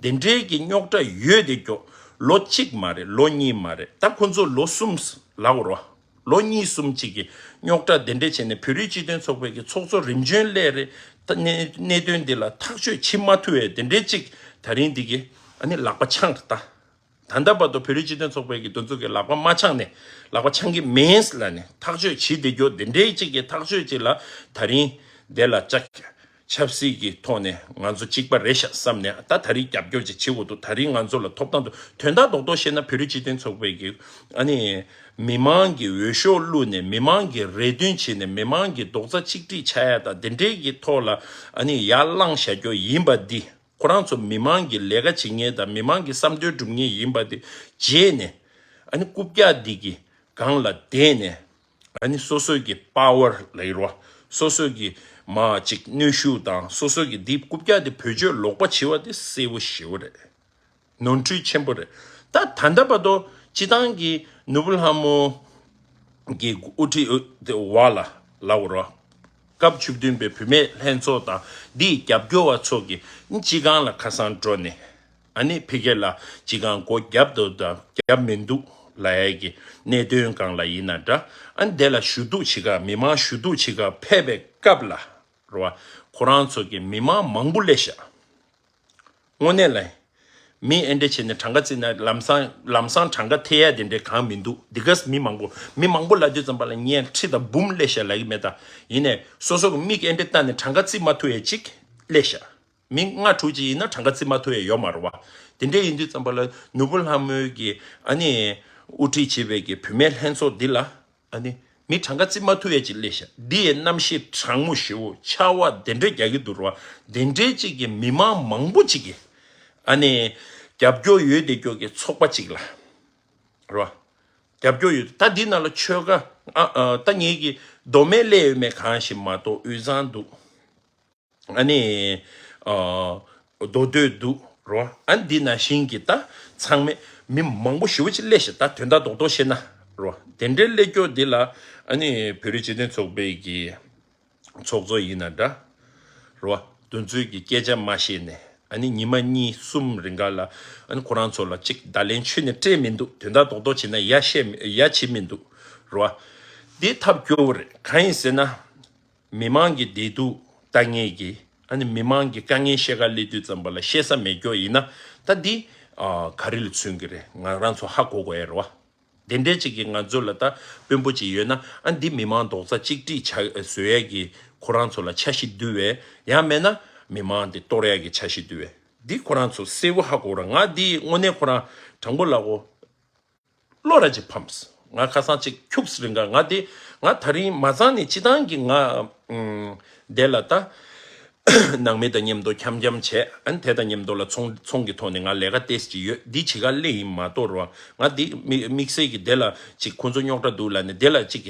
དེ་འདྲའི་གི་རྙོག་དྲ་ཡོད་དེ་སྐྱོ། ལོ་གཅིག་མ་རེད། ལོ་གཉིས་མ་རེད། ད་ཁོ་ཚོ་ལོ་གསུམ་ལབ་དགོས་རེད་བ། ལོ་གཉིས་གསུམ་ཅིག་གི་རྙོག་དྲ་དེ་འདྲ་བྱས་ནས་བོད་རིགས་སྤྱི་མཐུན་ཚོགས་པའི་གི་ཚོགས་གཙོ་རིམ་བྱོན་སླེབས་རེད། ད་གནད་གནད་དོན་འདི་ལ་ཐག་གཅོད་བྱེད་མ་ཐུབ་པའི་དེ་འདྲའི་ཅིག་ད་རིང་འདི་གི་ཨ་ནི་ལག་པ་འཆང་རེད་ད། ད་ལྟ་བར་དུ་བོད་རིགས་སྤྱི་མཐུན་ཚོགས་པའི་གི་དེ་ཚོ་གི་ལག་པ་མ་འཆང་ནས། ལག་པ་འཆང་གི་མིན་ལབ་ནས་ཐག་གཅོད་བྱེད་བསྡད་རྒྱུ་དེ་འདྲའི་ཅིག་གི་ཐག་གཅོད་ཅིག་ལ་ད་རིང་དེ་ལ་ཅིག་ཆབ་སྲིད་ཀྱི་ཐོག་ནས་ང་ཚོ་གཅིག་པ་རེད་ཤག་བསམ་ནས། ད་ད་རིང་རྒྱབ་སྐྱོར་ཅིག་བྱེད་དགོས་འདུག་ད་རིང་ང་ཚོ་ལ་ཐོབ་ཐང་འདུག་དོན་དག་རྡོག་རྡོག་བཤད་ན་བོད་རིགས་སྤྱི་མཐུན་ཚོགས་པའི་གི་ཨ་ནི་མི་མང་གི་འོས་ཤོག་བླུགས་ནས་མི་མང་གི་རེ་འདུན་བྱས་ནས་མི་མང་གི་རྡོག་རྩ་གཅིག་སྒྲིལ་བྱ་ཡ་དང་དེ་འདྲའི་གི་ཐོག་ལ་ཨ་ནི་ཡར་ལངས་བཞག་རྒྱུ་ཡིན་པ་འདི། ཁོ་རང་ཚོ་མི་མང་གི་ལས་ཀ་བྱེད་མཁན་དང་མི་མང་གི་བསམ་འདུན་སྒྲུབ་མཁན་ཡིན་པ་དེ་བརྗེད་ནས། ཨ་ནི་རྐུབ་བཀྱག་འདི་གི་སྒང་ལ་བསྡད་ནས། ཨ་ནི་སོ་སོའི་གི་པ་ཝར་ལབ་ཀྱི་རེད་བ། སོ་སོའི་གི་མ་ཅིག་གནོན་ཤུགས་དང་སོ་སོའི་གི་འདི་རྐུབ་བཀྱག་དེ་བེད་སྤྱོད་ལོག་པ་བྱེད་པ་དེ་གསལ་པོ་ཞེ་པོ་རེད། ནོར་འཁྲུལ་ཆེན་པོ་རེད། ད་ད་ལྟ་བར་དུ་སྤྱི་བཏང་གི་ནོར་བུ་ལྷ་མོ་གི་དབུ་ཁྲིད་འོ་དེ་བ་ལ་ལབ་དགོས་རེད་བ། སྐབས་བཅུ་བདུན་པའི་བུད་མེད་ལྷན་ཚོགས་དང་འདིའི་རྒྱབ་སྐྱོར་བ་ཚོ་གི་སྤྱི་ཁང་ལ་ཁ་སང་འགྲོ་ནས། ཨ་ནི་ཕ་གི་ལ་སྤྱི་ཁང་སྒོ་བརྒྱབ་འདུག་དང་བརྒྱབ་མི་འདུག་ལབ་ཡས་ཀྱི་གནད་དོན་སྒང་ལ་ཡིན་ན་འདྲ། ཨ་ནི་དེ་ལ་ཞུ་གཏུག་བྱེད་ག་མི་མང་ཞུ་གཏུག་བྱེད་ག་ཕེབས་པའི་སྐབས་ལ་རེད་བ། ཁོ་རང་ཚོ་གི་མི་མང་མང་པོ་སླེབས་ཤག་དངོས་གནས་ལ། མི་ཨེ་འདྲ་བྱས་ནས་གྲངས་ཀ་བརྩིས་ན་ལམ་སང་ལམ་སང་གྲངས་ཀ་ཐེ་ཡ་དེ་འདྲའི་གང་མི་འདུག་འདི་ག་མི་མང་པོ། མི་མང་པོ་ལབ་དུས་ཙམ་པ་ལ་ངས་ཁྲི་དང་འབུམ་སླེབས་ཤག་ལབ་ཀྱི་མེད་ད། ཡིན་ནས་སོ་སོ་གི་མིག་ཨེ་འདྲ་བལྟས་ནས་གྲངས་ཀ་བརྩི་མ་ཐུབ་ཡ་ཅིག་སླེབས་ཤག་མི་ལྔ་དྲུག་ཅིག་ཡིན་ན་གྲངས་ཀ་བརྩི་མ་ཐུབ་ཡ་ཡོད་མ་རེད་བ། དེ་འདྲ་ཡིན་དུས་ཙམ་པ་ལ་ནོར་བུ་ལྷ་མོའི་གི་ཨ་ནི་དབུ་ཁྲིད་བྱེད་པའི་གི་བུད་མེད་ལྷན་ཚོགས་འདི་ལ། ཨ་ནི། མི་གྲངས་ཀ་བརྩི་མ་ཐུབ་ཡས་ཅིག་སླེབས་ཤག་འདི་ཡས་རྣམ་ཤེས་གྲང་མོ་ཞེ་བོ་ཆར་པ་དེ་འདྲས་རྒྱག་གི་འདུག་ར་བ། དེ་འདྲས་ཅིག་གི་མི་མང་མང་པོ་ཅིག་གིས། ཨ་ནི། རྒྱབ་སྐྱོར་ཡོད་དེ་སྐྱོར་གི་ཚོགས་པ་ཅིག་ལ། ར་བ། རྒྱབ་སྐྱོར་ཡོད་ད་འདི་ནང་ལ་ཆོལ་ཁ། ཨ་ཨ་ད་ངེད་ཀྱི་མདོ་སྨད་སླེབས་ཡོད་མེད་གང་ཞིག་མ་གཏོགས་དབུས་གཙང་འདུག་ཨ་ནི། ཨ། མདོ་སྟོད་འདུག་རོ། ཨ་འདི་ནང་བཞིན་གྱི་ད་ཚང་མས་མི་མང་པོ་ཞེ་པོ་ཅིག་སླེབས་ཤག་ད་དོན་དག་རྡོག་རྡོག་བཤད་ན་རོ། དེ་འདྲའི་སླེབས་སྐྱོ་འདི་ལ་ཨ་ནི་བོད་རིགས་སྤྱི་མཐུན་ཚོགས་པའི་གི་ཚོགས་གཙོ་ཡིན་ན་འདྲ། རོ། དེ་ཚོའི་གི་སྐད་ཆ་མ་བཤད་ནས་ཨ་ནི་ཉི་མ་གཉིས་གསུམ་རིང་ག་ལ་ཨ་ནི་ཁོ་རང་ཚོ་ལ་ཅིག་བརྡ་ལན་ཆུ་ནས་སྤྲད་མི་འདུག་དོན་དག་རྡོག་རྡོག་བྱས་ན་ཡ་བཤད་མི་ཡ་བྱེད་མི་འདུག་རོ། འདི་ཐབས་སྐྱོ་བོ་རེད། གང་ཡིན་ཟེར་ན། མི་མང་གི་བདེ་སྡུག་ལྟ་མཁན་གྱི་ཨ་ནི་མི་མང་གི་དཀའ་ངལ་བཤད་ག་སླེབས་དུས་ཙམ་པ་ལ་བཤད་ས་མེད་སྐྱོ་ཡིན་ན་ད་འདི་ཨ་ག་རེ་ལ་མཚོན་གྱི་རེད། ང་རང་ཚོ་ཧ་གོ་དགོས་ཡ་རེད་བ། དེ་འདྲས་ཅིག་གིས་ང་ཚོ་ལ་ད་དཔོན་པོ་ཅིག་ཡོད་ན་ཨ་འདི་མི་མང་རྡོག་རྩ་གཅིག་སྒྲིལ་བྱ་བཟོ་ཡ་གི་ཁོ་རང་ཚོ་ལ་འཆར་གཞི་བསྡུ་བས། ཡང་མེད་ན་མི་མང་འདི་གཏོར་ཡ་གི་འཆར་གཞི་བསྡུ་བས། འདི་ཁོ་རང་ཚོ་གསལ་པོ་ཧ་གོ་ར། ང་འདི་དངོས་གནས་ཁོ་རང་དྲང་པོ་ལབ་གོ་བློ་ར་ཅིག་ཕམ། ང་ཁ་སང་ཅིག་ཁྱུགས་རིང་ག་ང་དེ་ང་ད་རིང་མ་ཚང་ནས་སྤྱི་བཏང་གི་ང་ཨུམ་དེ་ལ་ད་ནང་མི་དང་མཉམ་དུ་འཆམ་འཆམ་བྱས། ཨ་ནི་དེ་དང་མཉམ་དུ་ལ་ཚོང་ཚོང་གི་ཐོག་ནས་ང་ལས་ཀ་ཏོག་ཙམ་ཅིག་ཡོད། འདི་བྱེད་ག་སླེབས་ཡིན་མ་གཏོགས་རོ། ང་འདི་དམིགས་དམིགས་བསལ་གྱི་དེ་ལ་ཅིག་ཁོང་ཚོ་རྙོག་དྲ་འདུག་ལབ་ནས་དེ་ལ་ཅིག་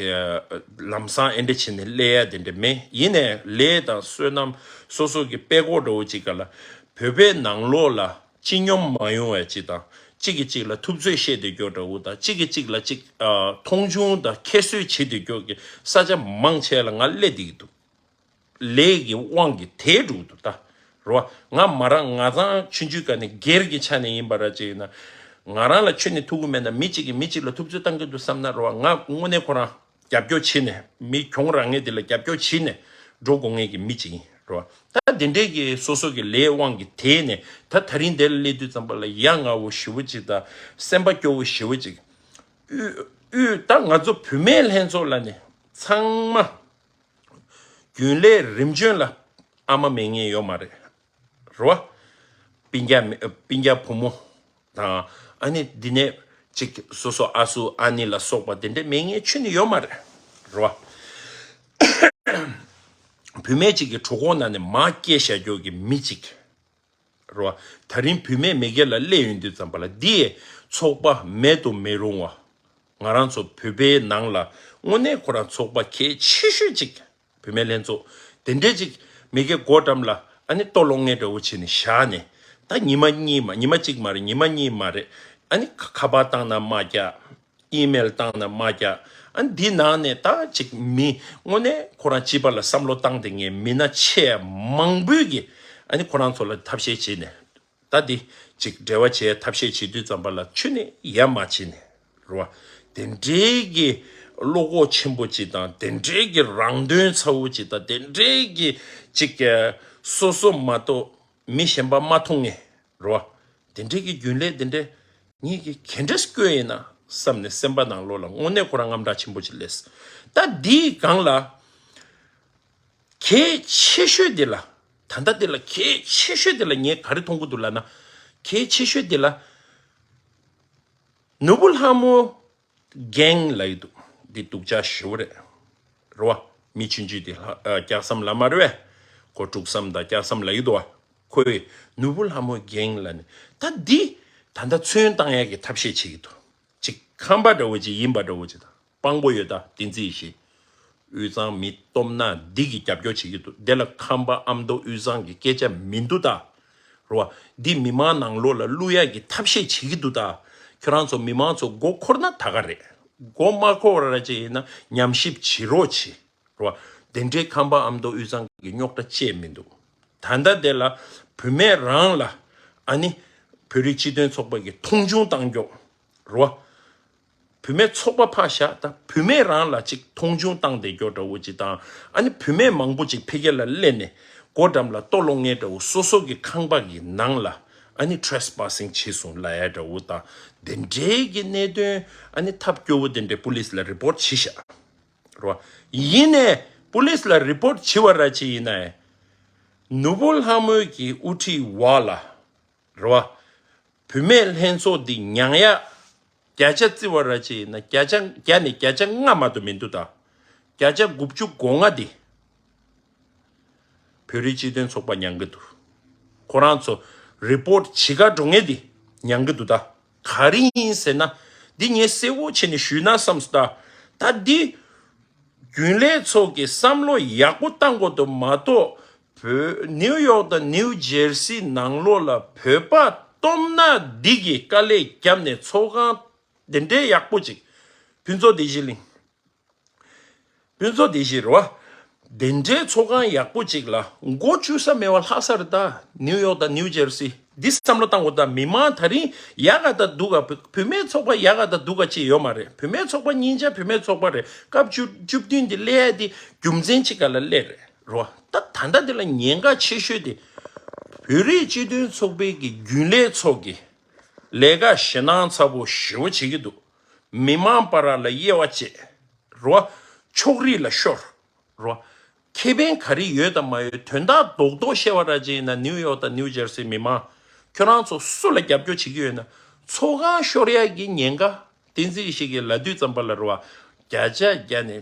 ལམ་སང་ཨེ་འདྲ་བྱས་ནས་སླེབས་ཡ་དེ་འདྲ་མེད། ཡིན་ནས་ལས་དང་བསོད་ནམས་སོ་སོ་གི་དཔེ་ཀོ་འདྲ་བོ་ཅིག་ག་ལ་བོད་པའི་ནང་ལོགས་ལ། སྤྱི་སྙོམས་མ་ཡོང་བའི་ཅིག་དང་། གཅིག་གིས་གཅིག་ལ་ཐུབ་ཚོད་བཤད་དེ་སྐྱོ་འདྲ་བོ་དང་། གཅིག་གིས་གཅིག་ལ་ཅིག་ཨ་མཐོང་ཆུང་དང་ཁྱད་གསོད་བྱེད་དེ་སྐྱོ་གི་ས་ཆ་མང་ཆེ་ལ་ང་སླེབས་བསྡད་ཀྱི་འདུག་ལས་ཀྱི་དབང་གིས་དེ་འགྲོ་གི་འདུག་ད། རེད་བ། ང་མ་རང་ང་ཚང་ཆུང་ཆུང་སྒང་ནས་སྒེར་གྱི་ཆ་ནས་ཡིན་པ་ར་ཅིག་ཡིན་ན། ང་རང་ལ་ཁྱོན་ནས་ཐུག་གི་མེད་ན། མི་གཅིག་གིས་མི་གཅིག་ལ་ཐུབ་ཚོད་བཏང་གི་འདུག་བསམ་ན་རེད་བ། ང་དངོས་གནས་ཁོ་རང་རྒྱབ་སྐྱོར་བྱས་ནས། མི་གྱོང་རག་མཁན་དེ་ལ་རྒྱབ་སྐྱོར་བྱས་ནས་འགྲོ་དགོས་མཁན་གྱི་མི་གཅིག་ཡིན། རེད་བ། ད་དེ་འདྲའི་གི་སོ་སོ་གི་ལས་དབང་གིས་དེད་ནས། ད་དེ་རིང་འདིར་སླེབས་དུས་ཙམ་པ་ལ་ཡ་ང་བོ་ཞེ་པོ་ཅིག་དང་། སེམས་པ་སྐྱོ་བོ་ཞེ་པོ་ཅིག་དབུས་དབུས་ད་ང་ཚོ་བུད་མེད་ལྷན་ཚོགས་ལ་ནི་ཚང་མ་རྒྱུན་ལས་རིམ་བྱོན་ལ་ཨ་མ་མེད་མཁན་ཡོད་མ་རེད། རེད་བ། སྤུན་ཀྱག་མེ་སྤུན་ཀྱག་བུ་མོ་དང་། ཨ་ནི་འདི་ནས་ཅིག་སོ་སོ་ཨ་སུ་ཨ་ནེ་ལ་སོགས་པ་དེ་འདྲ་མེད་མཁན་ཁྱོན་ནས་ཡོད་མ་རེད། རེད་བ། བུད་མེད་ཅིག་གི་གྲོད་ཁོག་ནང་ནས་མར་སྐྱེས་བཞག་རྒྱུ་གི་མི་ཅིག་རེད་བ། དེ་རིང་བུད་མེད་མེས་རྒྱལ་ལ་སླེབས་ཡོང་དུས་ཙམ་པ་ལ། འདི་ཡི་ཚོགས་པ་མེད་དུ་མི་རུང་བ། ང་རང་ཚོ་བོད་པའི་ནང་ལ་དངོས་གནས་ཁོ་རང་ཚོགས་པ་གལ་ཆེ་ཤོས་ཅིག་བུད་མེད་ལྷན་ཚོགས་དེ་འདྲས་ཅིག་མེས་རྒྱལ་སྒོ་འགྲམ་ལ་ཨ་ནི་ལྟོ་སློང་མཁན་འདྲ་བོ་བྱས་ནས་བཞག་ནས། ད་ཉི་མ་གཉིས་མ། ཉི་མ་གཅིག་མ་རེད། ཉི་མ་གཉིས་མ་རེད། ཨ་ནི་ཁ་ཁ་པར་བཏང་ན་མ་རྒྱག་ཨི་མེལ་བཏང་ན་མ་རྒྱག་ཨ་ནི་འདི་ནང་ནས་ད་ཅིག་མི་དངོས་གནས་ཁོ་རང་སྤྱི་པ་ལ་བསམ་བློ་བཏང་བསྡད་མཁན་མི་སྣ་ཆེ་མང་པོས་ཀྱིས་ཨ་ནི་ཁོ་རང་ཚོ་ལ་ཐབས་ཤེས་བྱས་ནས། ད་འདི་ཅིག་འབྲེལ་བ་བྱེད་ཐབས་ཤེས་བྱེད་དུས་ཙམ་པ་ལ་ཁྱོན་ནས་ཡ་མ་བྱས་ནས། རེད་བ། དེ་འདྲའི་གི་བློ་ཁོག་ཆེན་པོ་ཅིག་དང་། དེ་འདྲའི་གི་རང་དོན་ཚ་བོ་ཅིག་དང་། དེ་འདྲའི་གི་ཅིག་སོ་སོ་མ་གཏོགས་མི་གཞན་པ་མ་མཐོང་ངེས། རེད་བ། དེ་འདྲའི་གི་རྒྱུན་ལས་དེ་འདྲ་ངེད་ཀྱིས་ག་འདྲས་བསྐྱོན་ཡིན་ན་བསམ་ནས། སེམས་པ་ནང་ལོགས་ལ་དངོས་གནས་ཁོ་རང་དངངས་སྐྲག་ཆེན་པོ་ཅིག་སླེབས། ད་འདིའི་སྒང་ལ་གལ་ཆེ་ཤོས་དེ་ལ། ད་ལྟ་དེ་ལ་གལ་ཆེ་ཤོས་དེ་ལ་ངས་ག་རེ་མཐོང་གི་འདུག་ལབ་ན། གལ་ཆེ་ཤོས་དེ་ལ་ནོར་བུ་ལྷ་མོ་གེང་ལབ་ཀྱི་འདུག་འདི་སྡུག་ཅག་ཞེ་པོ་རེད། རེད་བ། མི་ཆུང་ཆུང་དེ་ལྷ་ཨ་ལྕགས་ཟམ་ལ་མ་རེད་པས། ཁོ་འབྲུག་ཟམ་དང་ལྕགས་ཟམ་ལབ་ཀྱི་འདུག་བ། ཁོས་ནོར་བུ་ལྷ་མོ་གེང་ལབ་ནས། ད་འདི་ད་ལྟ་མཚོན་བཏང་ཡག་གི་ཐབས་ཤེས་བྱེད་ཀྱི་འདུག་ཅིག་ཁམས་པ་འདྲ་བོ་ཅིག་ཡིན་པ་འདྲ་བོ་ཅིག་དང་། དཔང་པོ་ཡོད་ད། བསྟན་འཛིན་ཡེ་ཤེས། དབུས་གཙང་མི་སྟོབས་ན་འདི་གིས་རྒྱབ་སྐྱོར་བྱེད་ཀྱི་འདུག་དེ་ལ་ཁམས་པ་ཨ་མདོ་དབུས་གཙང་གི་སྐད་ཆ་མི་འདུག་ད། རེད་བ། འདི་མི་མང་ནང་ལོགས་ལ་བླུག་ཡག་གི་ཐབས་ཤེས་བྱེད་ཀྱི་འདུག་ད། ཁྱོད་རང་ཚོ་མི་མང་ཚོ་མགོ་འཁོར་ན་ད་ག་རེད། མགོ་མ་འཁོར་བ་ར་ཅིག་ཡིན་ན་ཉམས་ཞིབ་བྱེད་རོགས་བྱེད། རེད་བ། དེ་འདྲའི་ཁམས་པ་ཨ་མདོ་དབུས་གཙང་གི་རྙོག་དྲ་བཅས་མི་འདུག་ད་ལྟ་དེ་ལ་བུད་མེད་རང་ལ་ཨ་ནི་བོད་རིགས་སྤྱི་མཐུན་ཚོགས་པ་གི་མཐོང་ཆུང་བཏང་རྒྱུ། རེད་བ། བུད་མེད་ཚོགས་པ་ཕར་བཞག་ད། བུད་མེད་རང་ལ་ཅིག་མཐོང་ཆུང་བཏང་བསྡད་རྒྱུ་འདྲ་བོ་ཅིག་དང་། ཨ་ནི་བུད་མེད་མང་པོ་ཅིག་ཕ་གི་ལ་སླེབས་ནས་སྒོ་འགྲམ་ལ་ལྟོ་སློང་མཁན་འདྲ་བོ། སོ་སོ་གི་ཁང་པ་གི་ནང་ལ་ཨ་ནི་ཊི་རེས་པ་སིང་བྱས་སོང་ལབ་ཡ་འདྲ་བོ་དང་། དེ་འདྲའི་གི་གནད་དོན་ཨ་ནི་ཐབས་སྐྱོ་བོ་དེ་འདྲའི་པུ་ལིས་ལ་རི་པོར་ཊི་བྱས་ཤག་རེད་བ། ཡིན་ནའི་པུ་ལིས་ལ་རི་པོར་ཊི་བྱས་པ་ར་ཅིག་ཡིན་ནའི། ནོར་བུ་ལྷ་མོའི་གི་དབུ་ཁྲིད་འོག་ལ། རེད་བ། བུད་མེད་ལྷན་ཚོགས་འདི་ཉར་ཡག་བརྒྱ་ཆ་བརྩི་བ་ར་ཅིག་ཡིན་ན། བརྒྱ་ཆ་བརྒྱ་ནས་བརྒྱ་ཆ་ལྔ་མ་གཏོགས་མི་འདུག་ད། བརྒྱ་ཆ་དགུ་བཅུ་གོ་ལྔ་འདི་བོད་རིགས་སྤྱི་མཐུན་ཚོགས་པ་ཉར་གི་འདུག་ཁོ་རང་ཚོ་རི་པོར་ཊི་བྱེད་ག་འགྲོ་མཁན་འདི་ཉར་གི་འདུག་ད། ག་རེ་ཡིན་ཟེར་ན། འདི་ངས་གསལ་བོ་བྱས་ནས་ཞུས་ན་བསམ་སོང་ད། ད་འདི་རྒྱུན་ལས་ཚོ་གིས་བསམ་བློ་ཡག་པོ་བཏང་དགོས་འདུག་མ་གཏོགས། བོད་ནིའུ་ཡོག་དང་ནིའུ་ཇེར་སི་ནང་ལོགས་ལ་བོད་པ་སྟོབས་ན་འདི་གིས་དཀའ་ལས་བརྒྱབ་ནས་ཚོགས་ཁང་འདི་འདྲའི་ཡག་པོ་ཅིག་ཕུན་ཚོགས་བདེ་སྐྱིད་གླིང་། ཕུན་ཚོགས་བདེ་སྐྱིད་རེད་བ། དེ་འདྲའི་ཚོགས་ཁང་ཡག་པོ་ཅིག་ལ་མགོ་བཅུག་ས་མེད་པ་ལྷག་ས་རེད་ད། ནིའུ་ཡོག་དང་ནིའུ་ཇེར་སི། འདི་བསམ་བློ་བཏང་དགོས་ད། མི་མང་དེ་རིང་ཡག་ག་ད་སྡུག་ག་བུ་བུད་མེད་ཚོགས་པ་ཡག་ག་ད་སྡུག་ག་ཅིག་ཡོད་མ་རེད། བུད་མེད་ཚོགས་པ་སྙིང་རྗེ། བུད་མེད་ཚོགས་པ་རེད། སྐབས་བཅུ་བཅུ་བདུན་འདི་སླེབས་ཡ་འདི་རྒྱུ་མཚན་ཅིག་ག་ལ་སླེབས་རེད། རེད་བ། ད་ད་ལྟ་འདི་ལ་ཉེན་ཁ་ཆེ་ཤོས་དེ་བོད་རིགས་སྤྱི་མཐུན་ཚོགས་པའི་གི་རྒྱུན་ལས་ཚོ་གི་ལས་ཀ་ཞེད་སྣང་ཚ་པོ་ཞེ་པོ་བྱེད་ཀྱི་འདུག་མི་མང་བར་ལ་དབྱེ་བ་བྱེད། རེད་བ། ཕྱོགས་རིས་ལ་ཤོར། རེད་བ། ཁེ་ཕན་ག་རེ་ཡོད་དང་མ་ཡོད་དོན་དག་རྡོག་རྡོག་བཤད་པ་ར་ཅིག་ཡིན་ན། ནིའུ་ཡོག་དང་ནིའུ་ཇར་སི་མི་མང་ཁྱོད་རང་ཚོ་སུ་ལ་རྒྱབ་སྐྱོར་བྱེད་ཀྱི་ཡོད་ན། ཚོགས་ཁང་ཤོར་ཡ་གི་ཉེན་ཁ་བསྟན་འཛིན་ཡེ་ཤེས་ཀྱིས་ལབ་དུས་ཙམ་པ་ལ་རེད་བ། བརྒྱ་ཆ་བརྒྱ་ནས་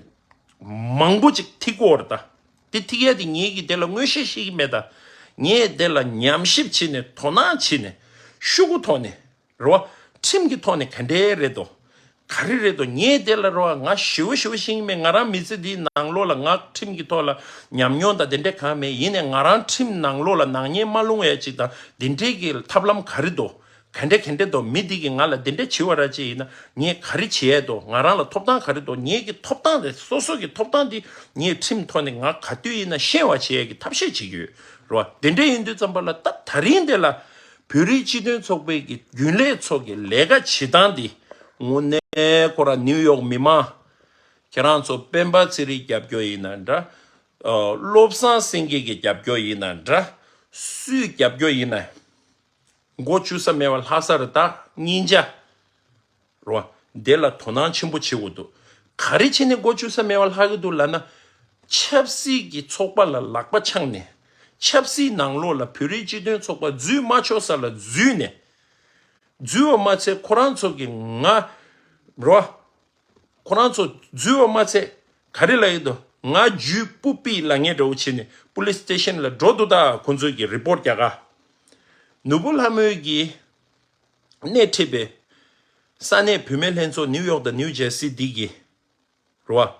མང་པོ་ཅིག་ཐིག་གོ་རེད་ད། དེ་ཐིག་ཡ་དེ་ངེད་ཀྱིས་དེ་ལ་མངོན་ཤེས་ཤེས་ཀྱི་མེད་ད། ངས་དེ་ལ་ཉམས་ཞིབ་བྱས་ནས་དོ་སྣང་བྱས་ནས་ཤོག་གུ་ཐོག་ནས། རེད་བ། ཁྲིམས་ཀྱི་ཐོག་ནས་ག་འདྲས་རེད་དོ། ག་རེ་རེད་དོ། ངས་དེ་ལ་རེད་བ། ང་ཞེ་པོ་ཞེ་པོ་ཤེས་ཀྱི་མེད། ང་རང་མི་ཚེ་འདིའི་ནང་ལོགས་ལ་ང་ཁྲིམས་ཀྱི་ཐོག་ལ་ཉམས་མྱོང་དང་དེ་འདྲས་གང་མེད། ཡིན་ནའི་ང་རང་ཁྲིམས་ནང་ལོགས་ལ་ནག་ཉེས་མ་ལྷུང་ཡ་ཅིག་དང་དེ་འདྲས་ཀྱི་ཐབས་ལམ་ག་རེ་དོ། ག་འདྲ་ག་འདྲ་འདུག་མི་འདི་གིས་ང་ལ་འདི་འདྲ་བྱེད་པ་ར་ཅིག་ཡིན་ན་ངས་ག་རེ་བྱེད་ཡས་འདུག་ང་རང་ལ་ཐོབ་ཐང་ག་རེ་འདུག་ངེད་ཀྱི་ཐོབ་ཐང་དེ་སོ་སོ་གི་ཐོབ་ཐང་འདི་ངས་ཁྲིམས་ཐོག་ནས་ང་ག་དུས་ཡིན་ན་ཤེས་པ་བྱེད་ཡས་ཀྱི་ཐབས་ཤེས་བྱེད་ཀྱི་ཡོད་རེད་བ། དེ་འདྲ་ཡིན་དུས་ཙམ་པ་ལ་ད་ད་རིང་དེ་ལ་བོད་རིགས་སྤྱི་མཐུན་ཚོགས་པའི་གི་རྒྱུན་ལས་ཚོ་གི་ལས་ཀ་བྱེད་སྟངས་འདི་དངོས་གནས་ཁོ་ར་ནིའུ་ཡོག་མི་མང་ཁྱེད་རང་ཚོ་སྤེན་པ་ཚེ་རིང་རྒྱབ་སྐྱོར་ཡིན་ན་འདྲ། ཨ། བློ་བཟང་སེང་གེ་གི་རྒྱབ་སྐྱོར་ཡིན་ན་འདྲ། སུའི་རྒྱབ་སྐྱོར་ཡིན་ན། མགོ་འཇུ་ས་མེད་པ་ལྷག་ས་རེད་ད་སྙིང་རྗེ། རོ། འདི་ལ་དོ་སྣང་ཆེན་པོ་བྱེད་དགོས་འདུག་ག་རེ་བྱས་ནས་མགོ་འཇུ་ས་མེད་པ་ལྷག་གི་འདུག་ལབ་ན། ཆབ་སྲིད་ཀྱི་ཚོགས་པ་ལ་ལག་པ་འཆང་ནས། ཆབ་སྲིད་ནང་ལོགས་ལ་བོད་རིགས་སྤྱི་མཐུན་ཚོགས་པ་འཛུལ་མ་ཆོག་ས་ལ་འཛུལ་ནས། འཛུལ་བ་མ་ཚད་ཁོ་རང་ཚོ་གི་ང་། རོ། ཁོ་རང་ཚོ་འཛུལ་བ་མ་ཚད་ག་རེ་ལབ་ཡོད་དོ། ང་རྒྱུས་སྤུ་པི་ལབ་མཁན་འདྲ་བོ་བྱས་ནས་པུ་ལིས་སི་ཊེ་ཤན་ལ་འགྲོ་འདུག་ད་ཁོ་ཚོས་ཀྱི་རི་པོར་ཊི་རྒྱག་ག་ནོར་བུ་ལྷ་མོས་ཀྱི་སྣེ་ཁྲིད་པའི་ས་གནས་བུད་མེད་ལྷན་ཚོགས་ནིའུ་ཡོག་དང་ནིའུ་ཇར་སི་འདི་གི་རེད་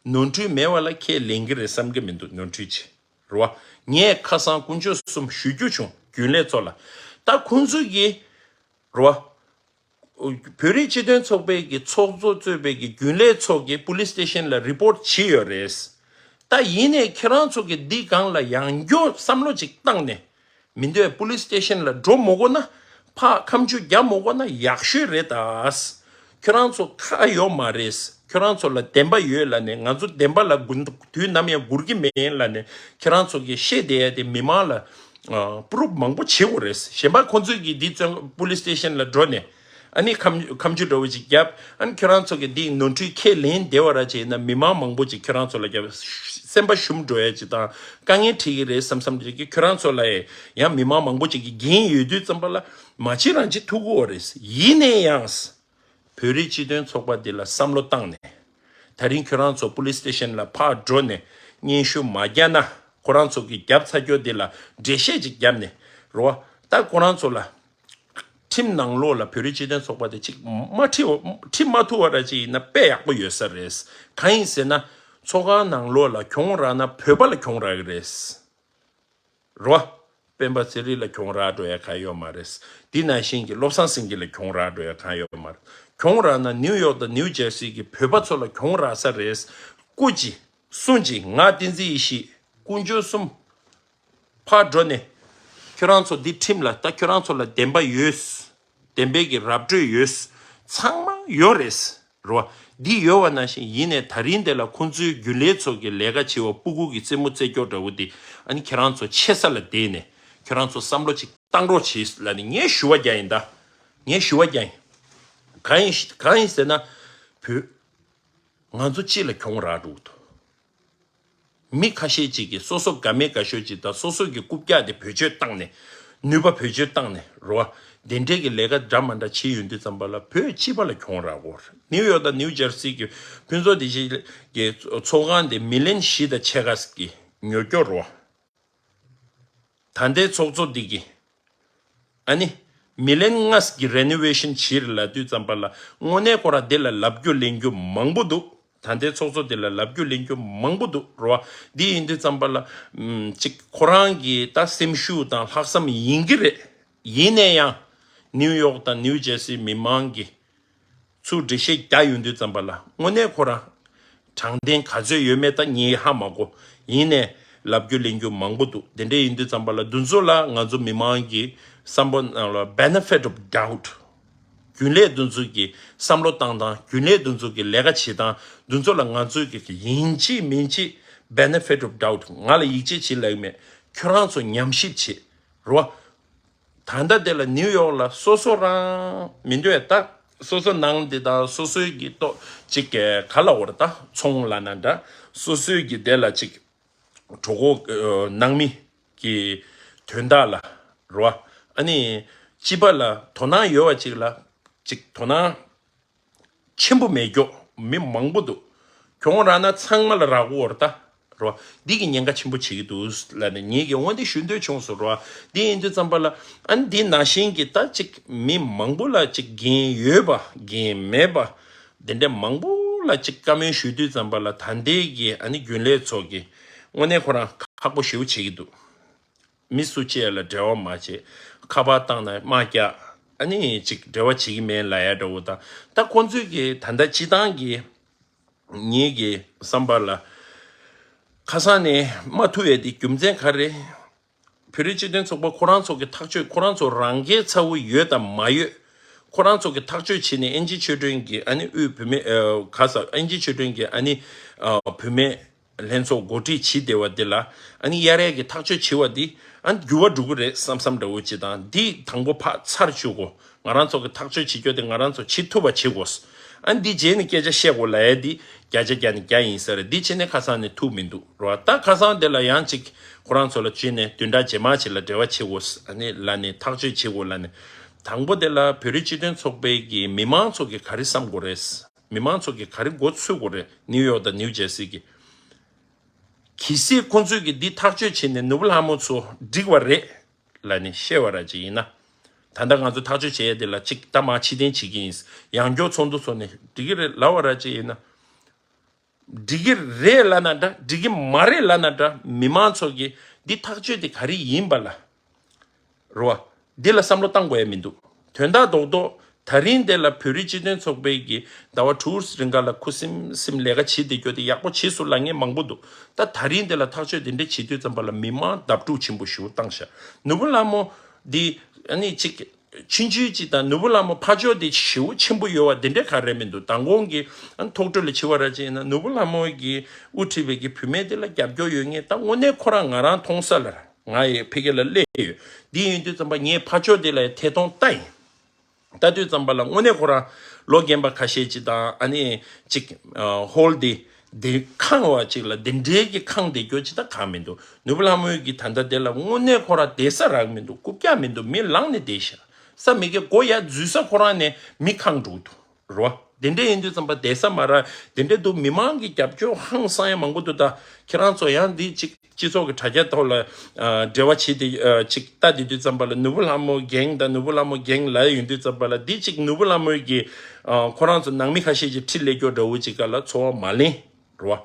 བ། ནོར་འཁྲུལ་མེད་པ་ལ་ཁས་ལེན་གྱི་རེད་བསམ་གྱི་མི་འདུག་ནོར་འཁྲུལ་ཆེ་རེད་བ། ངས་ཁ་སང་དཀོན་མཆོག་གསུམ་ཞུ་རྒྱུ་བྱུང་རྒྱུན་ལས་ཚོ་ལ། ད་ཁོང་ཚོས་ཀྱི་རེད་བ། བོད་རིགས་སྤྱི་མཐུན་ཚོགས་པའི་གི་ཚོགས་གཙོ་གཙོས་པའི་གི་རྒྱུན་ལས་ཚོ་གིས་པུ་ལིས་སི་ཊེ་ཤན་ལ་རི་པོར་ཊི་བྱས་ཡོད་རེད། ད་ཡིན་ནའི་ཁྱེད་རང་ཚོ་གི་འདི་སྒང་ལ་ཡང་བསྐྱར་བསམ་བློ་ཅིག་བཏང་ནས། མི་འདོད་པུ་ལིས་སི་ཊེ་ཤན་ལ་འགྲོ་མ་དགོས་ན། ཕར་ཁ་མཆུ་རྒྱག་མ་དགོས་ན་ཡག་ཤོས་རེད་ད། ཁྱོད་རང་ཚོ་ཁག་ཡོད་མ་རེད། ཁྱོད་རང་ཚོ་ལ་བདེན་པ་ཡོད་ལབ་ནས། ང་ཚོ་བདེན་པ་ལ་དགུན་དུས་ནམ་ཡང་སྒུར་གྱི་མེད་ལབ་ནས། ཁྱོད་རང་ཚོ་གིས་བཤད་བསྡད་ཡ་དེ་མི་མང་ལ་ཨ་པུ་རུབ་མང་པོ་བྱེད་དགོས་རེད། གཞན་པ་ཁོང་ཚོས་ཀྱིས་འདི་བཙོན་པུ་ལིས་སི་ཊེ་ཤན་ལ་འགྲོ་ནས། ཨ་ནི་ཁ་མཆུ་ཁ་མཆུ་འདྲ་བོ་ཅིག་བརྒྱབ། ཨ་ནི་ཁྱོད་རང་ཚོ་གིས་འདི་ནོར་འཁྲུལ་ཁས་ལེན་བསྡད་པ་ར་ཅིག་ཡིན་ན། མི་མང་མང་པོ་ཅིག་ཁྱོད་རང་ཚོ་ལ་བརྒྱབ། སེམས་པ་ཞུམ་འགྲོ་ཡ་ཅིག་དང་དཀའ་ངལ་འཕྲད་ཀྱི་རེད་བསམ་བསམ་ཅིག་གིས། ཁྱོད་རང་ཚོ་ལ་ཡང་མི་མང་མང་པོ་ཅིག་གིས་འགན་ཡོད་དུས་ཙམ་པ་ལ་མ་བྱེད་རང་བྱེད་ཐུབ་ཀྱི་ཡོད་རེད། ཡིན་ན་ཡང་། བོད་རིགས་སྤྱི་མཐུན་ཚོགས་པ་འདི་ལ་བསམ་བློ་བཏང་ནས། ད་རིང་ཁྱོད་རང་ཚོ་པུ་ལིས་སི་ཊེ་ཤན་ལ་ཕར་འགྲོ་ནས་སྙན་ཞུ་མ་རྒྱག་ན། ཁོ་རང་ཚོ་གིས་བརྒྱབ་ཚར་རྒྱུ་འདི་ལ་འགྲེལ་བཤད་ཅིག་བརྒྱབ་ནས་རོ། ད་ཁོ་རང་ཚོ་ལ་ཁྲིམས་ནང་ལོགས་ལ་བོད་རིགས་སྤྱི་མཐུན་ཚོགས་པ་དེ་ཅིག་མ་ཁྲིད་ཁྲིད་མ་ཐུབ་པ་ར་ཅིག་ཡིན་ན་དཔེ་ཡག་པོ་ཡོད་ས་རེད། གང་ཡིན་ཟེར་ན། ཚོགས་ཁང་ནང་ལོགས་ལ་གྱོང་རག་ན་བོད་པ་ལ་གྱོང་རག་གི་རེད། རོ། སྤེན་པ་ཚེ་རིང་ལ་གྱོང་རག་འགྲོ་ཡ་གང་ཡོད་མ་རེད། འདི་ནང་བཞིན་གྱི་བློ་བཟང་སེང་གེ་ལ་གྱོང་རག་འགྲོ་ཡ་གང་ཡོད་མ་རེད། གྱོང་རག་ན་ནིའུ་ཡོག་དང་ནིའུ་ཇར་སི་གི་བོད་པ་ཚོ་ལ་གྱོང་རག་ས་རེད། སྐུ་མཁྱེན། གསུང་མཁྱེན། ང་བསྟན་འཛིན་ཡེ་ཤེས། དཀོན་མཆོག་གསུམ། ཕར་འགྲོ་ནས། ཁྱོད་རང་ཚོ་འདི་ཁྲིམས་ལ། ད་ཁྱོད་རང་ཚོ་ལ་བདེན་པ་ཡོད། བདེན་པའི་གི་ར་སྤྲོད་ཡོད། ཚང་མ་ཡོད་རེད། རོ། འདི་ཡོད་པ་ནང་བཞིན་ཡིན་ནས། ད་རིང་འདི་ལ་ཁོང་ཚོའི་རྒྱུན་ལས་ཚོ་གི་ལས་ཀ་བྱེད་པ་སྤུ་གུ་གི་རྩེད་མོ་རྩེ་སྐྱོ་འདྲ་བོ་འདི། ཨ་ནི་ཁྱེད་རང་ཚོ་ཆེ་ས་ལ་བསྡད་ནས་ཁྱོད་རང་ཚོ་བསམ་བློ་ཅིག་བཏང་རོགས་བྱེད་ལབ་ནས་ངས་ཞུ་བ་རྒྱག་ཡིན་ད། ངས་ཞུ་བ་རྒྱག་ཡིན། གང་ཡིན་གང་ཡིན་ཟེར་ན། བོད། ང་ཚོ་སྤྱི་ལ་གྱོང་རག་འགྲོ་གི་འདུག་མི་ཁ་ཤས་ཅིག་གིས་སོ་སོ་དགའ་མི་དགའ་ཤོས་ཅིག་དང་། སོ་སོ་གི་རྐུབ་བཀྱག་དེ་བེད་སྤྱོད་བཏང་ནས། ནུས་པ་བེད་སྤྱོད་བཏང་ནས་རོ། དེ་འདྲའི་གི་ལས་ཀ་འདྲ་མ་འདྲ་བྱེད་ཡོང་དུས་ཙམ་པ་ལ་བོད་སྤྱི་པ་ལ་གྱོང་རག་གོ། ནིའུ་ཡོག་དང་ནིའུ་ཇར་སི་གི་ཕུན་ཚོགས་བདེ་ཆེན་གྱི་ཚོགས་ཁང་དེ་མི་ལན་བཞི་དང་ཕྱེད་ཀ་གི་ཉོ་སྐྱོར་རོ། ད་ལྟའི་ཚོགས་གཙོ་འདི་གིས། ཨ་ནི། མི་ལན་ལྔ་གི་རེ་ནོ་ཝེ་ཤན་བྱེད་ལབ་དུས་ཙམ་པ་ལ། དངོས་གནས་ཁོ་རང་འདི་ལ་ལབ་རྒྱུ་ལེན་རྒྱུ་མང་པོ་འདུག་ད་ལྟའི་ཚོགས་གཙོ་འདི་ལ་ལབ་རྒྱུ་ལེན་རྒྱུ་མང་པོ་འདུག་རོ། འདི་ཡིན་དུས་ཙམ་པ་ལ། ཨམ། ཅིག་ཁོ་རང་གི་ད་སེམས་ཤུགས་དང་ལྷག་བསམ་ཡིན་གྱི་རེད། ཡིན་ནའི་ཡང་། ནིའུ་ཡོག་དང་ནིའུ་ཇར་སི་མི་མང་གིས་ཚུར་འགྲེལ་བཤད་རྒྱག་ཡོང་དུས་ཙམ་པ་ལ། དངོས་གནས་ཁོ་རང་དྲང་བདེན་ག་ཚོད་ཡོད་མེད་ད་ངས་ཧ་མ་གོ། ཡིན་ནའི་ལབ་རྒྱུ་ལེན་རྒྱུ་མང་པོ་འདུག་དེ་འདྲ་ཡིན་དུས་ཙམ་པ་ལ། འདི་ཚོ་ལ་ང་ཚོ་མི་མང་གི་བསམ་པ་ནང་ལ་benefit of doubt། རྒྱུན་ལས་འདི་ཚོ་གི་བསམ་བློ་བཏང་སྟངས། རྒྱུན་ལས་འདི་ཚོ་གི་ལས་ཀ་བྱེད་སྟངས། འདི་ཚོ་ལ་ང་ཚོས་ཀྱི་ཡིན་གཅིག་མིན་གཅིག་benefit of doubt། ང་ལ་ཡིད་ཆེས་བྱེད་ལབ་ཀྱི་མེད། ཁྱོད་རང་ཚོ་ཉམས་ཞིབ་བྱེད་རོ། ད་ལྟ་དེ་ལ་ནིའུ་ཡོག་ལ་སོ་སོ་རང་མི་འདོད་ད། སོ་སོ་ནང་འདི་དང་སོ་སོའི་གི་ཏོག་ཅིག་ག་ལ་འོར་ད་ཚོང་ལ་ན་འདྲ། སོ་སོའི་གི་དེ་ལ་ཅིག་གྲོད་ཁོག་ནང་མི་གི་དོན་དག་ལ་རོ། ཨ་ནི་སྤྱི་པ་ལ་དོ་སྣང་ཡོད་པ་ཅིག་ལ་ཅིག་དོ་སྣང་ཆེན་པོ་མེད་ཀྱོག་མི་མང་པོ་འདུག་གྱོང་རག་ན་ཚང་མ་ལ་རག་གོ་བར་ད་རོ། འདི་གི་ཉེན་ཁ་ཆེན་པོ་བྱེད་ཀྱི་འདུག་ལབ་ནས་ངེད་ཀྱི་དབང་འདི་ཞུ་འདོད་བྱུང་སོང་རོ། འདི་ཡིན་དུས་ཙམ་པ་ལ། ཨ་ནི་འདི་ནང་བཞིན་གྱི་ད་ཅིག་མི་མང་པོ་ལ་ཅིག་འགན་ཡོད་པ་འགན་མེད་པ་འདི་འདྲ་མང་པོ་ལ་ཅིག་བཀའ་མོལ་ཞུ་དུས་ཙམ་པ་ལ། ད་ལྟའི་གི་ཨ་ནི་རྒྱུན་ལས་ཚོ་གི་དངོས་གནས་ཁོ་རང་ཁག་པོ་ཞེ་པོ་བྱེད་ཀྱི་འདུག་མི་སུ་གཅིག་ལ་འབྲེལ་བ་མ་བྱེད། ཁ་པར་བཏང་ན་དམག་རྒྱག་ཨ་ནི་ཅིག་འབྲེལ་བ་བྱེད་ཀྱི་མེད་ལབ་ཡ་འདྲ་བོ་དང་། ད་ཁོང་ཚོས་ཀྱི་ད་ལྟ་སྤྱི་བཏང་གི་ངེད་ཀྱི་བསམ་པ་ལ་ཁ་སང་ནས་མ་ཐུབ་ཡ་དེ་རྒྱུ་མཚན་ག་རེ། བོད་རིགས་སྤྱི་མཐུན་ཚོགས་པ་ཁོ་རང་ཚོ་གི་ཐག་གཅོད། ཁོ་རང་ཚོ་རང་འགན་ཚ་བོ་ཡོད་དང་མ་ཡོད། ཁོ་རང་ཚོ་གི་ཐག་གཅོད་བྱས་ནས་ཨིན་ཇི་ཆོས་སྒྲོན་གྱི་ཨ་ནི་དབུས་བུད་མེད་ཨ་ག་ས་ཨིན་ཇི་ཆོས་སྒྲོན་གྱི་ཨ་ནི་ཨ་བུད་མེད་ལྷན་ཚོགས་འགོ་ཁྲིད་བྱེད་བསྡད་པ་འདི་ལ་ཨ་ནི་གཡར་ཡས་ཀྱི་ཐག་གཅོད་བྱེད་པ་འདི་ཨ་ནི་འགྱུར་བ་འགྲོ་གི་རེད་བསམ་བསམ་འདྲ་བོ་ཅིག་དང་། འདི་དང་པོ་ཕར་ཚར་བཅུག་གོ། ང་རང་ཚོ་གི་ཐག་གཅོད་བྱེད་རྒྱུ་དེ་ང་རང་ཚོ་བྱེད་ཐུབ་པ་བྱེད་དགོས། ཨ་ནི་འདི་རྗེས་ནས་སྐད་ཆ་བཤད་དགོས་ལབ་ཡས་འདི་བརྒྱ་ཆ་བརྒྱ་ནས་བརྒྱ་ཡིན་ས་རེད། འདི་བྱས་ནས་ཁ་སང་ནས་ཐུག་མི་འདུག་རོ། ད་ཁ་སང་དེ་ལ་ཡང་ཅིག་ཁོ་རང་ཚོ་ལ་བྱས་ནས་བདུན་ཕྲག་རྗེས་མ་ཅིག་ལ་འབྲེལ་བ་བྱེད་དགོས་ཨ་ནི་ལབ་ནས་ཐག་གཅོད་བྱེད་དགོས་ལབ་ནས། དང་པོ་དེ་ལ་བོད་རིགས་སྤྱི་མཐུན་ཚོགས་པའི་གི་མི་མང་ཚོ་གི་ག་རེ་བསམ་དགོས་རེད། མི་མང་ཚོ་གི་ག་རེ་མགོ་ཚོད་དགོས་རེད། ནིའུ་ཡོག་དང་ནིའུ་ཇར་སི་གི། གལ་སྲིད་ཁོང་ཚོས་ཀྱི་འདི་ཐག་གཅོད་བྱས་ནས་ནོར་བུ་ལྷ་མོ་ཚོ་འགྲིག་པ་རེད་ལབ་ནས་བཤད་པ་ར་ཅིག་ཡིན་ན། ད་ལྟ་ང་ཚོ་ཐག་གཅོད་བྱས་ཡ་དེ་ལ་ཅིག་ད་མ་ཕྱིར་འཐེན་བྱེད་ཀྱི་ཡིན། ཡང་སྐྱོར་ཚོགས་འདུ་ཚོགས་ནས་འགྲིག་གི་རེད་ལབ་པ་ར་ཅིག་ཡིན་ན། འགྲིག་གི་རེད་ལབ་ན་འདྲ། འགྲིག་གི་མ་རེད་ལབ་ན་འདྲ། མི་མང་ཚོ་གི་འདི་ཐག་གཅོད་དེ་ག་རེ་ཡིན་པ་ལ། རེད་བ། འདི་ལ་བསམ་བློ་བཏང་དགོས་ཡ་མི་འདུག་དོན་དག་རྡོག་རྡོག་ད་རིང་དེ་ལ་བོད་རིགས་སྤྱི་མཐུན་ཚོགས་པའི་གི་ཟླ་བ་དྲུག་རིང་ག་ལ་ཁུ་སིམ་སིམ་ལས་ཀ་བྱེད་བསྡད་རྒྱུ་དེ་ཡག་པོ་བྱེད་སོང་ལབ་མཁན་མང་པོ་འདུག་ད་ད་རིང་དེ་ལ་ཐག་གཅོད་དེ་འདྲ་བྱེད་དུས་ཙམ་པ་ལ་མི་མང་བརྡབ་འཁྲུག་ཆེན་པོ་ཞིག་བཏང་ཤག་ནོར་བུ་ལྷ་མོ་འདི་ཨ་ནི་ཅིག་ཆུང་ཆུང་ཅིག་དང་ནོར་བུ་ལྷ་མོ་ཕར་ཕྱོགས་དེ་ཞེ་པོ་ཆེན་པོ་ཡོད་བ་དེ་འདྲ་ག་རེ་མི་འདུག་མདང་དགོང་གི་ཨ་ཐོག་འཕྲོས་ལ་བྱི་བ་ར་ཅིག་ཡིན་ན་ནོར་བུ་ལྷ་མོ་གི་དབུ་ཁྲིད་པའི་གི་བུད་མེད་དེ་ལ་རྒྱབ་སྐྱོར་ཡོད་མཁན་ད་དངོས་གནས་ཁོ་རང་ང་རང་མཐོང་ས་ལ་ར། ང་ཡི་ཕ་གི་ལ་སླེབས་ཡོད། འདི་ཡིན་དུས་ཙམ་པ་ངས་ཕར་ཕྱོགས་དེ་ལ་ཐད་གཏོང་ལྟ་ཡིན། ལྟ་དུས་ཙམ་པ་ལ་དངོས་གནས་ཁོ་རང་ལོ་རྒན་པ་ཁ་ཤས་ཅིག་དང་ཨ་ནི་ཅིག་ཧོལ་དེ་དེ་ཁང་བ་ཅིག་ལ་དེ་འདྲའི་གི་ཁང་བསྡད་རྒྱུ་ཅིག་ད་གང་མི་འདུག་ནོར་བུ་ལྷ་མོའི་གི་ད་ལྟ་དེ་ལ་དངོས་གནས་ཁོ་རང་བསྡད་ས་རག་མི་འདུག་རྐུབ་བཀྱག་མི་འདུག་མི་ལངས་ནས་བསྡད་ཤག་ས་མི་གི་སྒོ་ཡར་འཛུལ་ས་ཁོ་རང་ནས་མི་ཁང་འགྲོ་གི་འདུག་རོ། དེ་འདྲ་ཡིན་དུས་ཙམ་པ་བསྡད་ས་མ་རག་དེ་འདྲ་འདུག་མི་མང་གི་རྒྱབ་སྐྱོར་ཧང་སང་ཡ་མང་པོ་འདུག་ད་ཁྱེད་རང་ཚོ་ཡང་འདི་ཅིག་སྤྱི་ཚོགས་ཀྱི་དྲ་རྒྱ་ཐོག་ལ་ཨ་འབྲེལ་བ་བྱེད་དེ་ཨ་ཅིག་ལྟ་དེ་དུས་ཙམ་པ་ལ་ནོར་བུ་ལྷ་མོ་རྒན་དང་ནོར་བུ་ལྷ་མོ་རྒན་ལ་ཡོང་དུས་ཙམ་པ་ལ་འདི་ཅིག་ནོར་བུ་ལྷ་མོའི་གི་ཨ་ཁོ་རང་ཚོ་ནང་མི་ཁ་ཤས་ཀྱི་ཁྲིད་ལས་སྐྱོར་འདྲ་བོ་ཅིག་ག་ལ་ཚོར་བ་མ་ལེན་རོ།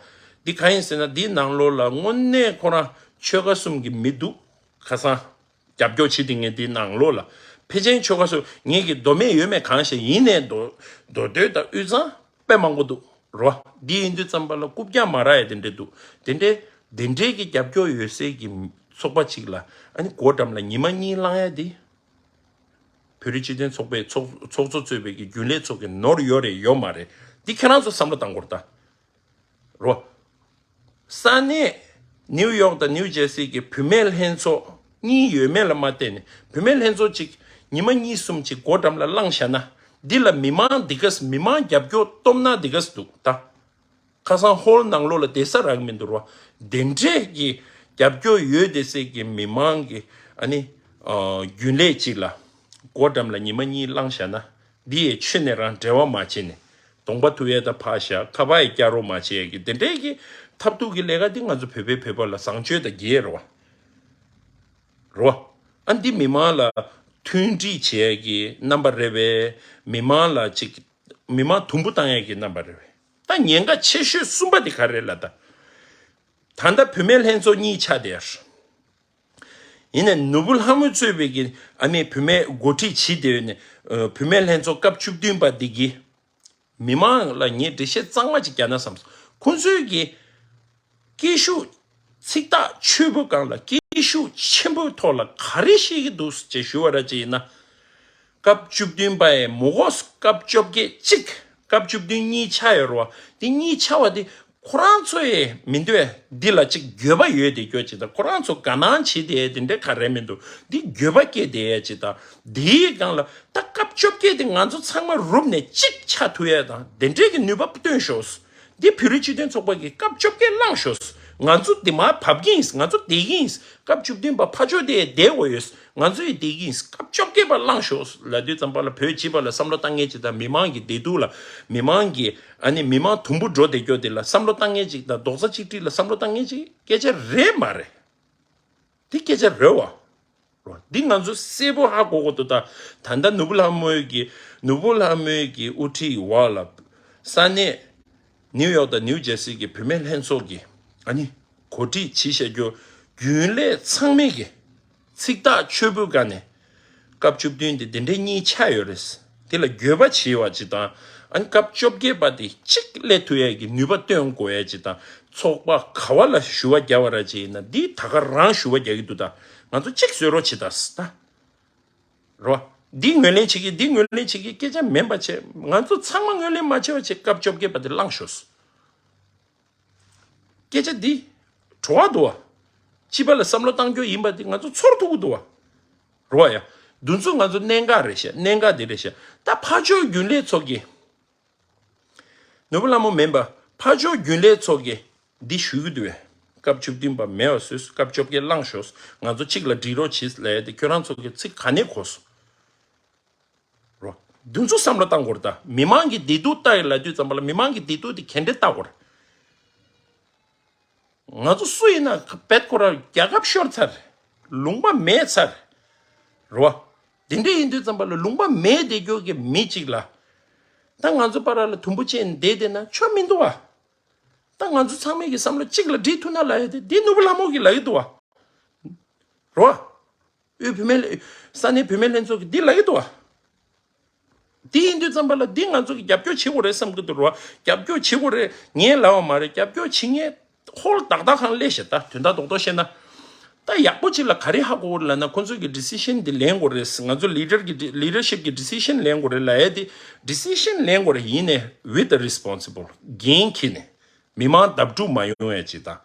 འདི་གང་ཡིན་ཟེར་ན་འདིའི་ནང་ལོགས་ལ་དངོས་གནས་ཁོ་རང་ཆོལ་ཁ་གསུམ་གྱི་མི་འདུག་ཁ་སང་། རྒྱབ་སྐྱོར་བྱེད་དེ་ངས་འདི་ནང་ལོགས་ལ་ཕལ་ཆེར་ཆོལ་ཁ་སོ་ངེད་ཀྱི་མདོ་སྨད་ཡོད་མེད་གང་ཤེས་ཡིན་ནའི་མདོ་མདོ་སྟོད་དང་དབུས་གཙང་དཔེ་མང་པོ་འདུག་རོ། འདི་ཡིན་དུས་ཙམ་པ་ལ་རྐུབ་བཀྱག་མ་རག་ཡ་དེ་འདྲས་འདུག་དེ་འདྲས་དེ་འདྲས་ཀྱི་རྒྱབ་སྐྱོར་ཡོད་སའི་གི་ཚོགས་པ་གཅིག་ལ་ཨ་ནི་སྒོ་འགྲམ་ལ་ཉི་མ་གཉིས་ལངས་ཡ་དེ། བོད་རིགས་སྤྱི་མཐུན་ཚོགས་པའི་ཚོགས་ཚོགས་གཙོ་གཙོས་པའི་གི་རྒྱུན་ལས་ཚོ་གི་ནོར་ཡོད་རེད་ཡོད་མ་རེད་འདི་ཁྱེད་རང་ཚོ་བསམ་བློ་བཏང་དགོས་རེད་ད། རོ། ས་གནས་ནིའུ་ཡོག་དང་ནིའུ་ཇེར་སི་གི་བུད་མེད་ལྷན་ཚོགས་གཉིས་ཡོད་མེད་ལ་མ་བལྟས་ནས་བུད་མེད་ལྷན་ཚོགས་གཅིག་ཉི་མ་གཉིས་གསུམ་གཅིག་སྒོ་འགྲམ་ལ་བླངས་བཞག་ན་འདི་ལ་མི་མང་འདི་གས་མི་མང་རྒྱབ་སྐྱོར་སྟོབས་ན་འདི་གས་འདུག་ད། ཁ་སང་ཧོལ་ནང་ལོགས་ལ་བསྡད་ས་རག་མི་འདུག་རོ། དེ་འདྲས་ཀྱི་རྒྱབ་སྐྱོར་ཡོད་བསྡད་སའི་གི་མི་མང་གི་ཨ་ནི་ཨ་རྒྱུན་ལས་གཅིག་ལ་སྒོ་འགྲམ་ལ་ཉི་མ་གཉིས་བླངས་བཞག་ན་འདི་ཡི་ཆོས་ནས་རང་འབྲེལ་བ་མ་བྱས་ནས། གདོང་པ་ཐུག་ཡས་ད་ཕར་བཞག་ཁ་པར་ཡི་བསྐྱར་རོགས་མ་བྱེད་ཡས་ཀྱི་དེ་འདྲའི་གི་ཐབས་སྡུག་གི་ལས་ཀ་འདི་ང་ཚོ་བོད་པའི་བོད་པ་ལ་བཟང་སྤྱོད་དང་འགལ་རེད་བ། རེད་བ། ཨ་འདི་མི་མང་ལ་མཐུན་སྒྲིལ་བྱེད་ཡས་ཀྱི་རྣམ་པ་རེད་བས། མི་མང་ལ་ཅིག་མི་མང་དུམ་བུ་བཏང་ཡས་ཀྱི་རྣམ་པ་རེད་བས། ད་ཉེན་ཁ་ཆེ་ཤོས་གསུམ་པ་དེ་ག་རེད་ལ་ད། ད་ལྟ་བུད་མེད་ལྷན་ཚོགས་གཉིས་ཆགས་བསྡད་ཡ། ཡིན་ནའི་ནོར་བུ་ལྷ་མོས་གཙོས་པའི་གི་ཨ་མའི་བུད་མེད་འགོ་ཁྲིད་བྱེད་བསྡད་ཡོད་ནས་བུད་མེད་ལྷན་ཚོགས་སྐབས་བཅུ་བདུན་པ་འདི་གི་མི་མང་ལ་ངས་འགྲེལ་བཤད་གཙང་མ་ཅིག་རྒྱག་ན་བསམ་སོང་། ཁོང་ཚོས་གི་སྐད་ཤུགས་ཚིག་ཐག་ཆོད་པོའི་སྒང་ལ་སྐད་ཤུགས་ཆེན་པོའི་ཐོག་ལ་ག་རེ་བཤད་ཀྱི་འདུག་ཅེས་ཞུ་བ་ར་ཅིག་ཡིན་ན། སྐབས་བཅུ་བདུན་པ་ཡི་མུ་གོ་སྐབས་བཅོ་བརྒྱད་གཅིག་སྐབས་བཅུ་བདུན་གཉིས་ཆགས་ཡོད་རེད་བ། དེ་གཉིས་ཆགས་པ་དེ་ཁོ་རང་ཚོ་ཡི་མི་འདོད་འདི་ལ་ཅིག་འགྱོད་པ་ཡོད་དེ་སྐྱོ་ཅིག་དང་ཁོ་རང་ཚོ་དགའ་སྣང་བྱེད་དེ་དེ་འདྲ་ག་རེ་མི་འདུག་འདི་འགྱོད་པ་སྐྱེ་དེ་ཡ་ཅིག་དང་དེའི་སྒང་ལ་ད་སྐབས་བཅོ་བརྒྱད་དེ་ང་ཚོ་ཚང་མ་རུབ་ནས་གཅིག་ཆགས་ཐུབ་ཡ་དང་དེ་འདྲའི་གི་ནུས་པ་བཏོན་ཤོག་འདི་བོད་རིགས་སྤྱི་མཐུན་ཚོགས་པ་གི་སྐབས་བཅོ་བརྒྱད་བླངས་ཤོག་ང་ཚོ་འདི་མར་བབས་ཀྱི་ཡིན། ང་ཚོ་བསྡད་ཀྱི་ཡིན། སྐབས་བཅུ་བདུན་པ་ཕར་ཕྱོགས་དེ་བསྡད་དགོས་ཡོད། ང་ཚོ་ཡི་བསྡད་ཀྱི་ཡིན། སྐབས་བཅོ་བརྒྱད་པ་བླངས་ཤོག་ལབ་དུས་ཙམ་པ་ལ་བོད་སྤྱི་པ་ལ་བསམ་བློ་བཏང་མཁན་ཅིག་དང་མི་མང་གི་བདེ་སྡུག་ལ་མི་མང་གི་ཨ་ནི་མི་མང་དུམ་བུ་འགྲོ་བསྡད་རྒྱུ་དེ་ལ་བསམ་བློ་བཏང་མཁན་ཅིག་དང་རྡོག་རྩ་གཅིག་སྒྲིལ་ལ་བསམ་བློ་བཏང་མཁན་ཅིག་སྐད་ཆ་རེད་མ་རེད། འདི་སྐད་ཆ་རེད་བ། འདི་ང་ཚོ་གསལ་པོ་ཧ་གོ་དགོས་འདུག་ད་ད་ལྟ་ནོར་བུ་ལྷ་མོའི་གི་ནོར་བུ་ལྷ་མོའི་གི་དབུ་ཁྲིད་འོག་ལ་ས་གནས་ནིའུ་ཡོག་དང་ནིའུ་ཇེར་སི་གི་བུད་མེད་ལྷན་ཚོགས་ཀྱི་ཨ་ནི་གོ་སྒྲིག་བྱེད་བཞག་རྒྱུ་རྒྱུན་ལས་ཚང་མས་ཀྱི་ཚིག་ཐག་ཆོད་པོའི་སྒང་ནས་ སྐབས་བཅུ་བདུན་དེ་དེ་འདྲའི་གཉིས་ཆགས་ཡོད་རེད། དེ་ལ་འགྱོད་པ་བྱེད་པ་ཅིག་དང་། ཨ་ནི་སྐབས་བཅོ་བརྒྱད་པ་དེ་གཅིག་སླེབས་ཐུབ་ཡས་ཀྱི་ནུས་པ་བཏོན་དགོས་ཡས་ཅིག་དང་། ཚོགས་པ་ག་བ་ལ་ཞུ་བ་རྒྱག་པ་ར་ཅིག་ཡིན་ན། འདི་ད་ག་རང་ཞུ་བ་རྒྱག་གི་འདུག་ད་ང་ཚོ་གཅིག་བཟོས་རོགས་བྱེད་ད་ད། རོ། འདི་ངོས་ལེན་བྱེད་ཀྱི་འདི་ངོས་ལེན་བྱེད་ཀྱི་སྐད་ཆ་མིན་པ་བྱས། ང་ཚོ་ཚང་མ་ངོས་ལེན་མ་བྱས་པ་བྱས། སྐབས་བཅོ་བརྒྱད་པ་དེ་བླངས་ཤོག། སྐད་ཆ་འདི་བྲོ་བ་འདུག་བ། སྤྱི་པ་ལ་བསམ་བློ་བཏང་རྒྱུ་ཡིན་པ་འདི་ང་ཚོ་ཚོར་ཐུབ་ཀྱི་འདུག་བ། རོ་བ་ཡ། འདི་ཚོ་ང་ཚོ་གནད་འགག་རེད་ཤག། གནད་འགག་འདི་རེད་ཤག། ད་ཕར་ཕྱོགས་རྒྱུན་ལས་ཚོ་གི། ནོར་བུ་ལྷ་མོ་མིན་པ། ཕར་ཕྱོགས་རྒྱུན་ལས་ཚོ་གི་འདི་ཞུ་གི་འདུག་བས། སྐབས་བཅུ་བདུན་པ་མེད་པ་བཟོས། སྐབས་བཅོ་བརྒྱད་བླངས་ཤོག། ང་ཚོ་གཅིག་ལ་སྒྲིག་རོགས་བྱེད་ལབ་ཡ་དེ་ཁྱོད་རང་ཚོ་གི་ཚིག་ག་ནས་གོ་སོང་། རོ། འདི་ཚོ་བསམ་བློ་བཏང་དགོས་རེད་ད། མི་མང་གི་བདེ་སྡུག་ལྟ་ཡི་ལབ་དུས་ཙམ་པ་ལ་མི་མང་གི་བདེ་སྡུག་དེ་ག་འདྲས་ལྟ་དགོས་རེད། ང་ཚོ་སུ་ཡིན་ན་བེད་ཁོ་ར་རྒྱལ་ཁབ་ཤོར་ཚར། ལུང་པ་མེད་ཚར། རོ། དེ་འདྲས་ཡིན་དུས་ཙམ་པ་ལ་ལུང་པ་མེད་བསྡད་རྒྱུ་གི་མི་གཅིག་ལ། ད་ང་ཚོ་བར་ལ་དུམ་བུ་ཅན་བསྡད་བསྡད་ན་ཆོ་མི་འདུག་བ། ད་ང་ཚོ་ཚང་མས་ཀྱི་བསམ་བློ་གཅིག་ལ་སྒྲིལ་ཐུབ་ན་ལབ་ཡ་དེ་འདི་ནོར་བུ་ལྷ་མོ་གིས་ལབ་ཀྱི་འདུག་བ། རོ། དབུས་བུད་མེད་ལྷན། ས་གནས་བུད་མེད་ལྷན་ཚོགས་ཀྱིས་འདི་ལབ་ཀྱི་འདུག་བ། འདི་ཡིན་དུས་ཙམ་པ་ལ་འདི་ང་ཚོ་གིས་རྒྱབ་སྐྱོར་བྱེད་དགོས་རེད་བསམ་གྱི་འདུག་རོ། རྒྱབ་སྐྱོར་བྱེད་དགོས་རེད། ངས་ལབ་པ་མ་རེད། རྒྱབ་སྐྱོར་བྱེད་མཁན་ཧོལ་ཏག་ཏག་གང་སླེབས་ཤག། ད་དོན་དག་རྡོག་རྡོག་བཤད་ན། ད་ཡག་པོ་ཅིག་ལ་ག་རེ་ཧ་གོ་དགོས་རེད་ལབ་ན། ཁོང་ཚོས་ཀྱི་ཌི་སི་ཤན་འདི་ལེན་དགོས་རེད། ང་ཚོ་ལི་ཌར་གྱི་ཌི། ལི་ཌར་ཤིབ་ཀྱི་ཌི་སི་ཤན་ལེན་དགོས་རེད་ལབ་ཡ་དེ། ཌི་སི་ཤན་ལེན་དགོས་རེད། ཡིན་ནའི་with the responsible། འགན་འཁྱེར་ནས། མི་མང་བརྡབ་འཁྲུག་མ་ཡོང་ཡ་ཅིག་དང་།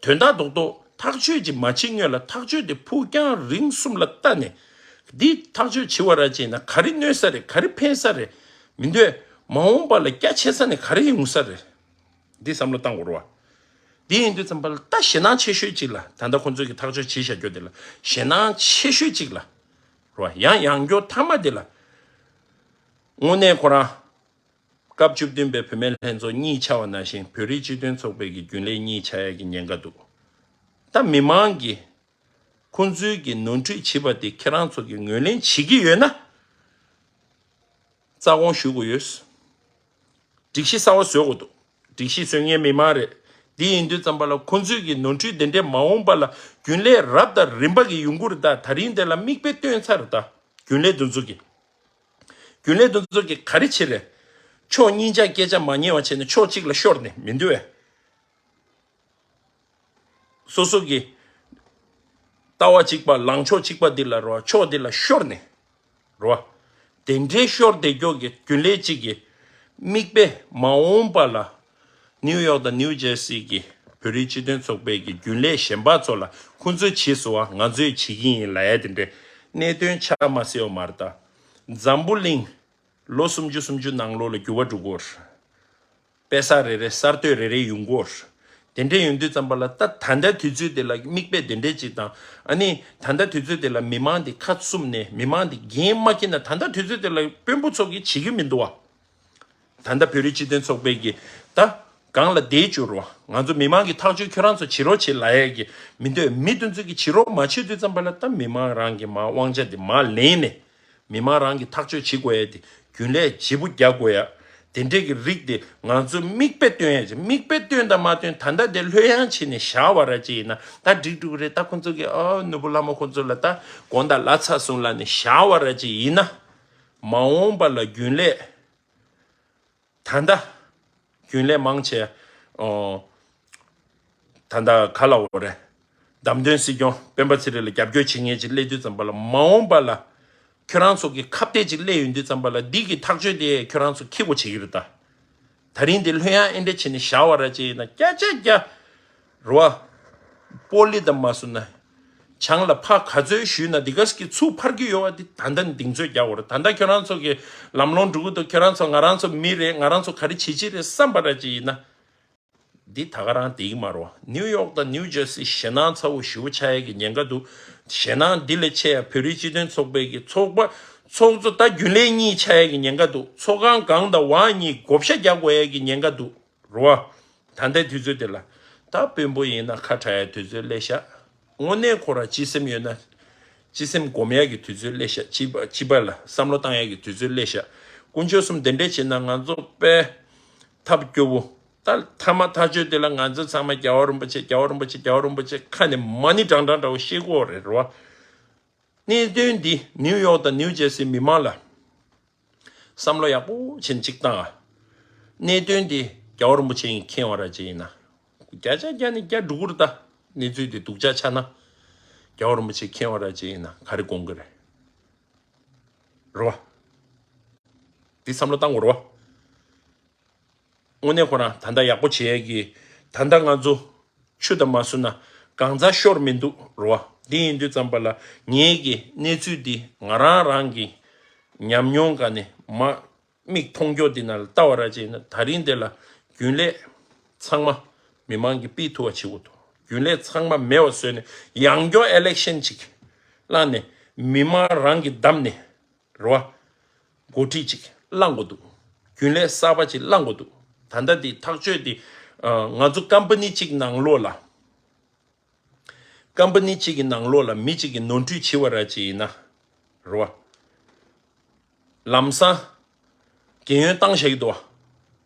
དོན་དག་རྡོག་རྡོག་ཐག་གཅོད་ཅིག་མ་བྱེད་སྔོན་ལ་ཐག་གཅོད་དེ་ཕུགས་རྒྱང་རིང་གསུམ་ལ་བལྟས་ནས། འདི་ཐག་གཅོད་བྱེད་པ་ར་ཅིག་ཡིན་ན་ག་རེ་གནོད་ས་རེད། ག་རེ་ཕན་ས་རེད། མི་འདོད། མ་འོངས་པ་ལ་རྒྱ་ཆེ་ས་ནས་ག་རེ་ཡོང་ས་རེད། འདི་བསམ་བློ་བཏང་དགོས་རེད་བ། འདི་ཡིན་དུས་ཙམ་པ་ལ་ད་ཞེད་སྣང་ཆེ་ཤོས་ཅིག་ལ། ད་ལྟ་ཁོང་ཚོས་ཀྱི་ཐག་གཅོད་བྱེད་བཞག་རྒྱུ་དེ་ལ་ཞེད་སྣང་ཆེ་ཤོས་ཅིག་ལ། རེད་བ། ཡང་ཡང་སྐྱར་མཐའ་མ་དེ་ལ། དངོས་གནས་ཁོ་རང་། སྐབས་བཅུ་བདུན་པའི་བུད་མེད་ལྷན་ཚོགས་གཉིས་ཆགས་པ་ནང་བཞིན་བོད་རིགས་སྤྱི་མཐུན་ཚོགས་པའི་གི་རྒྱུན་ལས་གཉིས་ཆགས་ཡ་གི་ཉེན་ཁ་འདུག། ད་མི་མང་གིས་ཁོང་ཚོའི་གི་ནོར་འཁྲུལ་བྱས་པ་དེ་ཁྱེད་རང་ཚོ་གིས་ངོས་ལེན་བྱེད་ཀྱི་ཡོད་ན། རྩ་དགོངས་ཞུ་དགོས་ཡོད། སྒྲིག་གཞི་གསར་བ་བཟོ་དགོས་འདུག། སྒྲིག་གཞི་བཟོ་མཁན་མི་མང་རེད། འདི་ཡིན་དུས་ཙམ་པ་ལ་ཁོང་ཚོའི་གི་ནོར་འཁྲུལ་དེ་འདྲས་མ་འོངས་པ་ལ་རྒྱུན་ལས་རབ་དང་རིམ་པ་གི་ཡོང་གི་རེད། ད་ད་རིང་དེ་ལ་མིག་དཔེ་སྟོན་ཚར་རེད། ད་རྒྱུན་ལས་དེ་ཚོ་གི། རྒྱུན་ལས་དེ་ཚོ་གིས་ག་རེ་བྱེད་རེད། ཕྱོགས་གཉིས་ཆ་སྐད་ཆ་མ་ཉན་པ་བྱས་ནས་ཕྱོགས་གཅིག་ལ་ཤོར་ནས་མི་འདུག་བས། སོ་སོ་གི་ལྟ་བ་གཅིག་པ། ལངས་ཕྱོགས་གཅིག་པ་འདི་ལ་རོ། ཕྱོགས་འདི་ལ་ཤོར་ནས་རོ། དེ་འདྲའི་ཤོར་བསྡད་རྒྱུ་གི་རྒྱུན་ལས་གཅིག་གིས་མིག་དཔེ་མ་འོངས་པ་ལ། ནིའུ་ཡོག་དང་ནིའུ་ཇར་སི་གི་བོད་རིགས་སྤྱི་མཐུན་ཚོགས་པའི་གི་རྒྱུན་ལས་གཞན་པ་ཚོ་ལ། ཁོང་ཚོས་བྱས་སོང་བ། ང་ཚོས་བྱེད་ཀྱི་ཡིན་ལབ་ཡ་དེ་འདྲའི་གནད་དོན་ཆགས་མ་སྲིད་པ་མ་རེད། ད་འཛམ་བུ་གླིང་ལོ་སུམ་ཅུ་སུམ་ཅུ་ནང་ལོགས་ལ་འགྱུར་བ་འགྲོ་གི་ཡོད་རེད། དཔེ་ས་རེ་རེ་གསར་གཏོད་རེ་རེ་ཡོང་གི་ཡོད་རེད། དེ་འདྲ་ཡོང་དུས་ཙམ་པ་ལ་ད་ད་ལྟ་དུས་ཚོད་དེ་ལ་མིག་དཔེ་དེ་འདྲས་ཅིག་དང་། ཨ་ནི་ད་ལྟ་དུས་ཚོད་དེ་ལ་མི་མང་དེ་ཁ་བཙུམ་ནས་མི་མང་དེ་འགན་མ་འཁྱེར་ན། ད་ལྟ་དུས་ཚོད་དེ་ལ་དཔོན་པོ་ཚོ་གིས་བྱེད་ཀྱི་མི་འདུག་བ། ད་ལྟ་བོད་རིགས་སྤྱི་མཐུན་ཚོགས་པའི་གི་ད་སྒང་ལ་བསྡད་བཅུག་རོགས། ང་ཚོ་མི་མང་གི་ཐག་གཅོད་ཁྱོད་རང་ཚོ་བྱེད་རོགས་བྱེད་ལབ་ཡས་ཀྱི་མི་འདོད། མི་དེ་ཚོ་གིས་བྱེད་རོགས་མ་བྱེད་དུས་ཙམ་པ་ལ་ད་མི་མང་རང་གི་མར་དབང་ཆ་དེ་མར་ལེན་ནས། མི་མང་རང་གིས་ཐག་གཅོད་བྱེད་དགོས་ཡ་དེ། རྒྱུན་ལས་བརྗེ་པོ་རྒྱག་དགོས་ཡ། དེ་འདྲས་ཀྱི་རིགས་དེ་ང་ཚོ་མིག་དཔེ་སྟོན་ཡ་ཅིག། མིག་དཔེ་སྟོན་དང་མ་སྟོན། ད་ལྟ་དེ་ལྷོད་ཡངས་བྱས་ནས་བཞག་པ་ར་ཅིག་ཡིན་ན་ད་འགྲིག་འགྲོ་གི་རེད། ད་ཁོང་ཚོ་གིས་ཨ་ནོར་བུ་ལྷ་མོ་ཁོང་ཚོ་ལ་ད་དགོངས་དག་ལ་ཚ་སོང་ལབ་ནས་བཞག་པ་ར་ཅིག་ཡིན་ན། མ་འོངས་པ་ལ་རྒྱུན་ལས། ད་ལྟ་རྒྱུན་ལས་མང་ཆེ། ཨོ། ད་ལྟ་ག་ལབ་དགོས་རེད། བདམས་ཐོན་སྲིད་སྐྱོང་སྤེན་པ་ཚེ་རིང་ལ་རྒྱབ་སྐྱོར་བྱེད་མཁན་ཅིག་སླེབས་དུས་ཙམ་པ་ལ། མ་འོངས་པ་ལ་ཁྱོད་རང་ཚོ་གི་ཁ་གཏད་ཅིག་སླེབས་ཡོང་དུས་ཙམ་པ་ལ་འདི་གི་ཐག་གཅོད་དེ་ཁྱོད་རང་ཚོ་འཁྱེར་དགོས་བྱེད་ཀྱི་རེད་ད། ད་རིང་འདི་ལྷོད་ཡངས་ཨེ་འདྲ་བྱས་ནས་བཞག་པ་ར་ཅིག་ཡིན་ན་བརྒྱ་ཆ་བརྒྱ། རེད་བ། སྤོ་ལོ་དང་མ་སོང་ན། ཆང་ལ་ཕར་ག་ཚོད་གཞུས་ན་འདི་ག་ཟིག་གི་ཚུར་འཕར་གྱི་ཡོད་པ་འདི་ད་ལྟ་ནས་གདེང་ཚོད་རྒྱག་དགོས་རེད། ད་ལྟ་ཁྱོད་རང་ཚོ་གི་ལམ་ལྷོང་འགྲོ་གི་འདུག། ཁྱོད་རང་ཚོ་ང་རང་ཚོ་མི་རེད། ང་རང་ཚོ་ག་རེ་བྱེད་ཀྱི་རེད་བསམ་པ་ར་ཅིག་ཡིན་ན། འདི་ད་ག་རང་བསྡད་ཀྱི་མ་རེད་བ། ནིའུ་ཡོག་དང་ནིའུ་ཇར་སི་ཞེད་སྣང་ཚ་བོ་ཞེ་པོ་ཆགས་ཡས་ཀྱི་ཉེན་ཁ་འདུག། ཞེད་སྣང་འདི་ལས་ཆེ་ཡ་བོད་རིགས་སྤྱི་མཐུན་ཚོགས་པའི་གི་ཚོགས་པ། ཚོགས་གཙོ་ད་རྒྱུན་ལས་གཉིས་ཆགས་ཡས་ཀྱི་ཉེན་ཁ་འདུག། ཚོགས་ཁང་སྒང་དང་བར་གཉིས་བགོ་བཤའ་རྒྱག་དགོས་ཡས་ཀྱི་ཉེན་ཁ་འདུག། རེད་བ། ད་ལྟའི་དུས་ཚོད་དེ་ལ། ད་དཔོན་པོ་ཡིན་ན་ཁ་གྲག་ཡ་དུས་ཚོད་སླེབས་ཤག། དངོས་གནས་ཁོ་ར་སྤྱི་སེམས་ཡོད་ན། སྤྱི་སེམས་སྒོམ་ཡ་གི་དུས་ཚོད་སླེབས་ཤག། སྤྱི་པ་སྤྱི་པ་ལ་བསམ་བློ་བཏང་ཡ་གི་དུས་ཚོད་སླེབས་ཤག། དཀོན་མཆོག་གསུམ་དེ་འདྲས་བྱས་ན་ང་ཚོ་དཔེ་ཐབས་སྐྱོ་བོ། ད་ཐ་མ་ཐག་ཆོད་དེ་ལ་ང་ཚོ་ཚང་མ་རྒྱལ་བ་རིན་པོ་ཆེ། རྒྱལ་བ་རིན་པོ་ཆེ། རྒྱལ་བ་རིན་པོ་ཆེ་ཁ་ནས་མ་ཎི་བགྲང་བགྲང་འདྲ་བོ་བཤད་ཀྱི་ཡོད་རེད། རེད་བ། གནད་དོན་འདི་ནིའུ་ཡོག་དང་ནིའུ་ཇར་སི་མི་མང་ལ་བསམ་བློ་ཡག་པོ་བྱེད་ཅིག་བཏང་ཨ། གནད་དོན་འདི་རྒྱལ་བ་རིན་པོ་ཆེ་ཡིས་མཁྱེན་པ་ར་ཅིག་ཡིན་ན། བརྒྱ་ཆ་བརྒྱ་ནས་བརྒྱ་འགྲོ་གི་རེད་ད། གནས་ཚུལ་འདི་སྡུག་ཅག་ཆགས་ན། རྒྱལ་བ་རིན་པོ་ཆེ་མཁྱེན་པ་ར་ཅིག་ཡིན་ན་ག་རེ་དགོངས་ཀྱི་རེད། རེད་བ། འདི་བསམ་བློ་བཏང་དགོས་རེད་བ། དངོས་གནས་ཁོ་རང་ད་ལྟ་ཡག་པོ་བྱེད་ཡས་ཀྱི། ད་ལྟ་ང་ཚོ་ཆུ་དང་མ་བསྲུབས་ན་གང་ཚ་ཤོར་མི་འདུག་རེད་བ། འདི་ཡིན་དུས་ཙམ་པ་ལ་ངེད་ཀྱི་གནས་ཚུལ་འདི་ང་རང་རང་གི་ཉམས་མྱོང་ག་ནས་མ་མིག་མཐོང་རྒྱུ་འདི་ན་ལ་ལྟ་བ་ར་ཅིག་ཡིན་ན། ད་རིང་འདི་ལ་རྒྱུན་ལས་ཚང་མ་མི་མང་གི་པི་ཐུ་བ་བྱེད་དགོས་འདུག་རྒྱུན་ལས་ཚང་མ་མེད་པ་བཟོས་ནས་ཡང་བསྐྱར་ཨི་ལེག་ཤན་ཅིག་བླངས་ནས་མི་མང་རང་གི་བདམས་ནས། རེད་བ། འགོ་ཁྲིད་ཅིག་བླང་དགོས་འདུག་རྒྱུན་ལས་གསར་པ་ཅིག་བླང་དགོས་འདུག་ད་ལྟ་འདི་ཐག་གཅོད་འདི། ཨ། ང་ཚོ་ཀམ་པ་ནི་གཅིག་ནང་ལོགས་ལ། ཀམ་པ་ནི་གཅིག་གི་ནང་ལོགས་ལ་མི་གཅིག་གིས་ནོར་འཁྲུལ་བྱས་པ་ར་ཅིག་ཡིན་ན། རེད་བ། ལམ་སང་རྒན་ཡོལ་བཏང་བཞག་གི་འདུག་བ།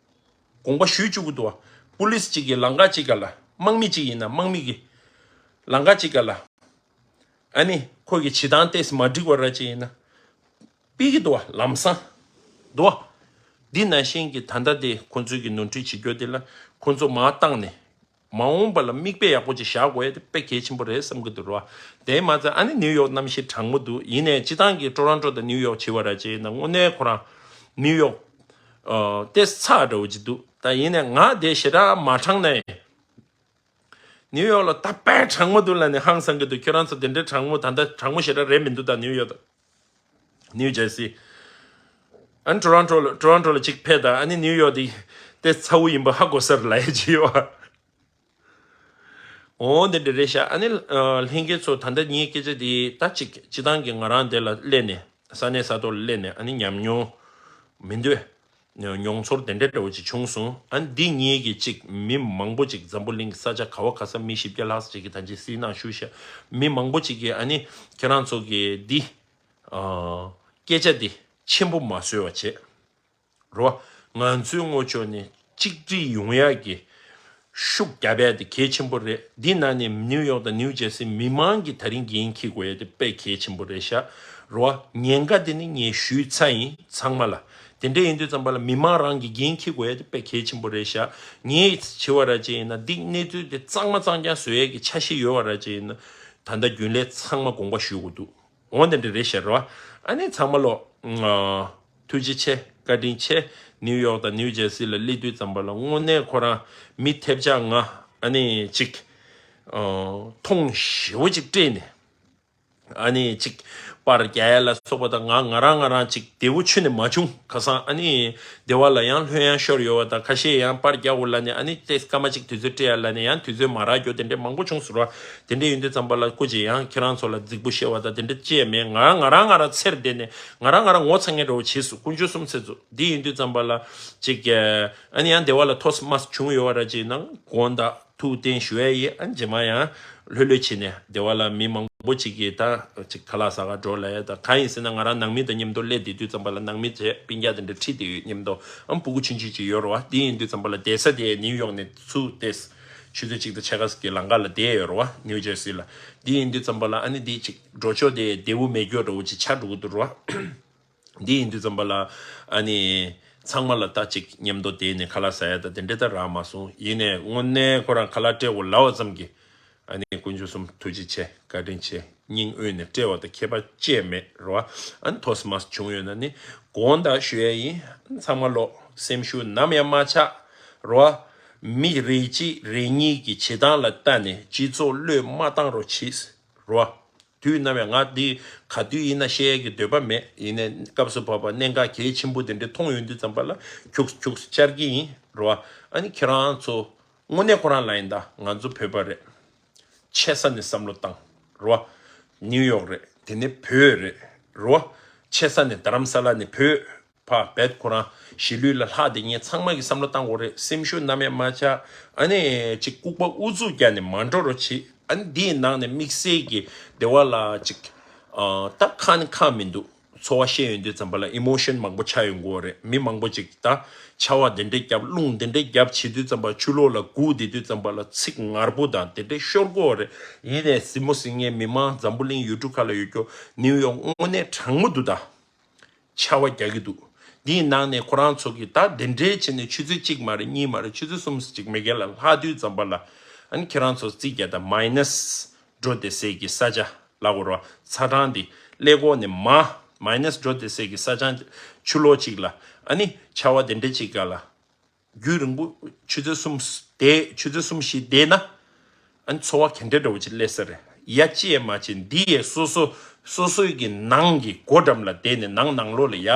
དགོངས་པ་ཞུས་བཅུག་གི་འདུག་བ། པུ་ལིས་གཅིག་གིས་ལམ་ཁ་གཅིག་ག་ལ། དམག་མི་གཅིག་ཡིན་ན་དམག་མི་གིས་ལམ་ཁ་གཅིག་ག་ལ། ཨ་ནི་ཁོ་གི་བྱེད་སྟངས་ཏོག་ཙམ་མ་འགྲིག་པ་ར་ཅིག་ཡིན་ན། ཕུད་ཀྱི་འདུག་བ། ལམ་སང་འདུག་བ། འདི་ནང་བཞིན་གྱི་ད་ལྟ་དེ་ཁོ་ཚོའི་གི་ནོར་འཁྲུལ་བྱེད་རྒྱུ་དེ་ལ་ཁོ་ཚོ་མར་བཏང་ནས། མ་འོངས་པ་ལ་མིག་དཔེ་ཡག་པོ་ཅིག་བཞག་དགོས་ཡ་དེ་དཔེ་གལ་ཆེན་པོ་རེད་བསམ་གྱི་འདུག་ར། དེ་མ་ཚད་ཨ་ནི་ནིའུ་ཡོག་གནམ་གཤིས་གྲང་མོ་འདུག་ཡིན་ནའི་སྤྱི་བཏང་གི་ཀྲོ་རོན་ཀྲོ་དང་ནིའུ་ཡོག་བྱེད་པ་ར་ཅིག་ཡིན་ན་དངོས་གནས་ཁོ་རང་ནིའུ་ཡོག་ཨ། ཏོག་ཙམ་ཚ་འདྲ་བོ་ཅིག་འདུག་ད་ཡིན་ནའི་ང་དེ་ཞེ་དྲག་མ་གྲང་ནའི། ནིའུ་ཡོག་ལ་ད་དཔེ་གྲང་མོ་འདུག་ལབ་ནས་ཧང་སང་གི་འདུག་ཁྱོད་རང་ཚོ་དེ་འདྲའི་གྲང་མོ་ད་ལྟ་གྲང་མོ་ཞེ་དྲག་རེད་མི་འདུག་ད་ནིའུ་ཡོག་དང་ནིའུ་ཇར་སི། ཨ་ནི་ཀྲོ་རོན་ཀྲོ་ལ་ཀྲོ་རོན་ཀྲོ་ལ་གཅིག་ཕེབས་དང་། ཨ་ནི་ནིའུ་ཡོག་དེ་དེ་ཚ་བོ་ཡིན་པ་ཧ་གོ་ས་རེད་ལབ་ཡ་ཅིག་ཡོད་པ། འོ་དེ་འདྲ་རེད་ཤག་ཨ་ནི་ཨ། ལྷན་རྒྱས་ཚོ་ད་ལྟ་ངའི་སྐད་ཆ་དེ་ད་ཅིག་སྤྱི་བཏང་གི་ང་རང་དེ་ལ་སླེབས་ནས་ས་གནས་ས་ཐོག་ལ་སླེབས་ནས་ཨ་ནི་ཉམས་མྱོང་མི་འདོད། མྱོང་ཚོར་དེ་འདྲ་འདྲ་བོ་ཅིག་བྱུང་སོང་། ཨ་ནི་འདི་ངེད་ཀྱི་ཅིག་མི་མང་པོ་ཅིག་འཛམ་བུ་གླིང་ས་ཆ་ག་བ་ག་ས་མི་བཞི་བརྒྱ་ལྷག་ཅིག་གིས་ད་ཅིག་གཟིགས་གནང་བཞུགས་ཤག་མི་མང་པོ་ཅིག་གིས་ཨ་ནི་ཁྱེད་རང་ཚོ་གི་འདི་ཨ། སྐད་ཆ་འདི་ཆེན་པོ་མ་བཟོས་པ་བྱས། རོ། ང་ཚོའི་ངོས་ཕྱོགས་ནས་གཅིག་སྒྲིལ་ཡོང་ཡག་གི་ཤུགས་རྒྱབ་ཡ་དེ་གལ་ཆེན་པོ་རེད། འདི་ནང་ནས་ནིའུ་ཡོག་དང་ནིའུ་ཇར་སི་མི་མང་གིས་ད་རིང་འགན་འཁྱེར་དགོས་ཡ་དེ་དཔེ་གལ་ཆེན་པོ་རེད་ཤག་རོ། ཉེན་ཁ་དེ་ནི་ངས་ཞུས་ཚར་ཡིན་ཚང་མ་ལ། དེ་འདྲ་ཡིན་དུས་ཙམ་པ་ལ་མི་མང་རང་གིས་འགན་འཁྱེར་དགོས་ཡ་དེ་དཔེ་གལ་ཆེན་པོ་རེད་ཤག་ངས་བྱས་པ་ར་ཅིག་ཡིན་ན་འདི་གནས་ཚུལ་དེ་གཙང་མ་གཙང་རྐྱང་བཟོ་ཡ་གི་འཆར་གཞི་ཡོད་པ་ར་ཅིག་ཡིན་ན་ད་ལྟ་རྒྱུན་ལས་ཚང་མ་དགོངས་པ་ཞུ་དགོས་འདུག་འོ་དེ་འདྲ་རེད་ཤག་རོ། ཨ་ནི་ཚང་མ་ལོ། ཨ། ཐུགས་རྗེ་ཆེ། བཀའ་དྲིན་ཆེ། ནིའུ་ཡོག་དང་ནིའུ་ཇར་སི་ལ་སླེབས་དུས་ཙམ་པ་ལ་དངོས་གནས་ཁོ་རང་མི་ཐེབས་ཆག་ང་ཨ་ནི་ཅིག་ཨ། མཐོང་ཞེ་པོ་ཅིག་སྤྲད་ནས། ཨ་ནི་ཅིག་པར་རྒྱག་ཡ་ལ་སོགས་པ་དང་ང་ང་རང་ང་རང་ཅིག་བདེ་བོ་ཁྱོན་ནས་མ་བྱུང་། ཁ་སང་ཨ་ནི་སྡེ་བ་ལ་ཡང་ལྷོད་ཡངས་ཤོར་ཡོད་པ་དང་། ཁ་ཤས་ཡང་པར་རྒྱག་འོ་ལབ་ནས་ཨ་ནི་ཏེ་སྐར་མ་གཅིག་དུས་ཚོད་སྤྲད་ཡ་ལབ་ནས་ཡང་དུས་ཚོད་མ་རག་རྒྱུ་དེ་འདྲས་མང་པོ་བྱུང་ཟེར་བ། དེ་འདྲས་ཡིན་དུས་ཙམ་པ་ལ་སྐུ་མཁྱེན་ཡང་ཁྱེད་རང་ཚོ་ལ་རྫིག་པོ་བཤད་པ་དང་དེ་འདྲས་ཅི་ཡང་མེད། ང་རང་ང་རང་ང་རང་ཚེར་བསྡད་ནས་ང་རང་ང་རང་ངོ་ཚ་མཁན་འདྲ་བོ་བྱས་སོང་། དཀོན་མཆོག་གསུམ་ཚེ་ཚོ། འདི་ཡིན་དུས་ཙམ་པ་ལ་ཅིག་ཨ་ནི་ཡང་སྡེ་བ་ལ་ཐོག་མ་བྱུང་ཡོད་པ་ར་ཅིག་ནང་དགོངས་དག་ཐུགས་བརྟན་ཞུ་ཡ་ཡིན། ཨ་ནི་རྗེས་མ་ཡང་ལྷོད་ལྷོད་བྱས་ནས་སྡེ་བ་ལ་མི་མང་པོ་ཅིག་གིས་ད་ཅིག་ཁ་ལག་ཟ་ག་འགྲོ་ལབ་ཡ། ད་གང་ཡིན་ཟེར་ན་ང་རང་ནང་མི་དང་མཉམ་དུ་སླེབས་བསྡད་དུས་ཙམ་པ་ལ་ནང་མི་བྱས་སྤུན་ཀྱག་དེ་འདྲ་ཁྲིད་བསྡད་ཡོད་མཉམ་དུ། ཨ་ནི་སྤུ་གུ་ཆུང་ཆུང་ཅིག་ཡོད་རེད་བ། དེ་ཡིན་དུས་ཙམ་པ་ལ་བསྡད་ས་དེ་ནིའུ་ཡོག་ནས་ཚུར་བསྡད། ཆུ་ཚོད་གཅིག་དང་ཕྱེད་ཀ་གི་ལམ་ཁ་ལ་བསྡད་ཡོད་རེད་བ། ནིའུ་ཇར་སི་ལ། དེ་ཡིན་དུས་ཙམ་པ་ལ་ཨ་ནི་དེ་ཅིག་འགྲོ་ཕྱོགས་དེ་བདེ་པོ་མེད་རྒྱུ་འདྲ་བོ་ཅིག་ཆགས་འགྲོ་གི་འདུག་རེད་བ། འདི་ཡིན་དུས་ཙམ་པ་ལ་ཨ་ནི་ཚང་མ་ལ་ད་ཅིག་མཉམ་དུ་བསྡད་ནས་ཁ་ལག་ཟ་ཡ་ད་དེ་འདྲ་ད་རག་མ་སོང་། ཡིན་ནའི་དངོས་གནས་ཁོ་རང་ཁ་ལག་སྤྲད་དགོས་ལབ་པ་ཙམ་གྱིས་ཨ་ནི་དཀོན་མཆོག་གསུམ་ཐུགས་རྗེ་ཆེ། བཀའ་དྲིན་ཆེ། སྙིང་དབུས་ནས་སྤྲད་པ་དང་ཁྱད་པར་ཅི་ཡང་མེད་རེད་བ། ཨ་ནི་ཐོག་མ་བྱུང་ཡོད་ན་ནི་དགོངས་དག་ཞུ་ཡ་ཡིན། ཚང་མ་ལོ་སེམས་ཤུགས་ནམ་ཡང་མ་ཆག་རེད་བ། མི་རེ་གཅིག་རེ་གཉིས་ཀྱི་བྱེད་སྟངས་ལ་ལྟ་ནས་སྤྱི་ཚོགས་བློས་མ་བཏང་རོགས་གྱིས་རེད་བ། དུས་ནམ་ཡང་ང་འདི་ག་དུས་ཡིན་ན་བཤད་ཡས་ཀྱི་འདོད་པ་མེད། ཡིན་ནའི་སྐབས་སུ་བབས་པ་གནད་འགག་གལ་ཆེན་པོ་དེ་འདྲ་མཐོང་ཡོང་དུས་ཙམ་པ་ལ་ཁྱུག་ཁྱུག་བཅར་གྱི་ཡིན་རེད་བ། ཨ་ནི་ཁྱེད་རང་ཚོ་དངོས་གནས་ཁོ་རང་ལ་ཡིན་ད་ང་ཚོ་བོད་པ་རེད། ཆེ་ས་ནས་བསམ་བློ་བཏང་རེད་བ། ནིའུ་ཡོག་རེད། དེ་ནས་བོད་རེད་རེད་བ། ཆེ་ས་ནས་རྡ་རམ་ས་ལ་ནས་བོད། ཕ་བེད་ཁོ་རང་གཞིས་ལུས་ལ་ལྷག་དེ་ངས་ཚང་མ་གི་བསམ་བློ་བཏང་དགོས་རེད། སེམས་ཤུགས་ནམ་ཡང་མ་ཆག་ཨ་ནི་ཅིག་ལྐུགས་པ་ཨུ་ཚུགས་རྒྱག་ནས་མ་འགྲོ་རོགས་གྱིས། ཨ་ནི་འདིའི་ནང་ནས་དམིགས་བསལ་གྱི་སྡེ་བ་ལ་ཅིག་ཨ་ད་ཁག་ནི་ཁག་མི་འདུག་ཚོར་བ་བཤད་ཡོང་དུས་ཙམ་པ་ལ་ཨི་མོ་ཤན་མང་པོ་ཆགས་ཡོང་གི་ཡོད་རེད། མི་མང་པོ་ཅིག་ད་ཆར་པ་དེ་འདྲས་བརྒྱབ། རླུང་དེ་འདྲས་བརྒྱབ་བྱེད་དུས་ཙམ་པ་ཆུ་ལོག་ལ་སྒུག་བསྡད་དུས་ཙམ་པ་ལ་ཚིག་ངར་པོ་དང་དེ་འདྲས་ཤོར་གི་ཡོད་རེད། ཡིན་ནའི་གཟིགས་མོ་གཟིགས་མཁན་མི་མང་འཛམ་བུ་གླིང་ཡུལ་གྲུ་ཁག་ལ་ཡོད་རྒྱུ་ནིའུ་ཡོག་དངོས་གནས་གྲང་མོ་འདུག་ད། ཆར་པ་རྒྱག་གི་འདུག། འདིའི་ནང་ནས་ཁོ་རང་ཚོ་གིས་ད་དེ་འདྲའི་བྱས་ནས་ཆུ་ཚོད་གཅིག་མ་རེད། གཉིས་མ་རེད། ཆུ་ཚོད་གསུམ་ཅིག་མེ་རྒྱལ་ལ་ལྷག་དུས་ཙམ་པ་ལ། ཨ་ནི་ཁྱེད་རང་ཚོ་རྩིས་རྒྱག་དང་། མའི་ནས་འགྲོ་བསྡད་སའི་གི་ས་ཆ་ལ་གོ་རོ། ཚ་གྲང་འདི་ཀླད་ཀོར་ནས་མར་མའི་ནས་འགྲོ་བསྡད་སའི་གི་ས་ཆ་ཆུ་ལོག་ཅིག་ལ། ཨ་ནི་ཆར་པ་དེ་འདྲ་ཅིག་ག་ལ། རྒྱུན་རིང་པོ་ཆུ་ཚོད་གསུམ་བསྡད། ཆུ་ཚོད་གསུམ་བཞི་བསྡད་ན། ཨ་ནི་ཚོར་བ་ག་འདྲ་འདྲ་བོ་ཅིག་སླེབས་ས་རེད། ཡ་ཅི་ཡང་མ་བྱེད། འདི་ཡས་སོ་སོ་སོ་སོའི་གི་ནང་གི་སྒོ་འགྲམ་ལ་བསྡད་ནས་ནང་ནང་ལོགས་ལ་ཡ།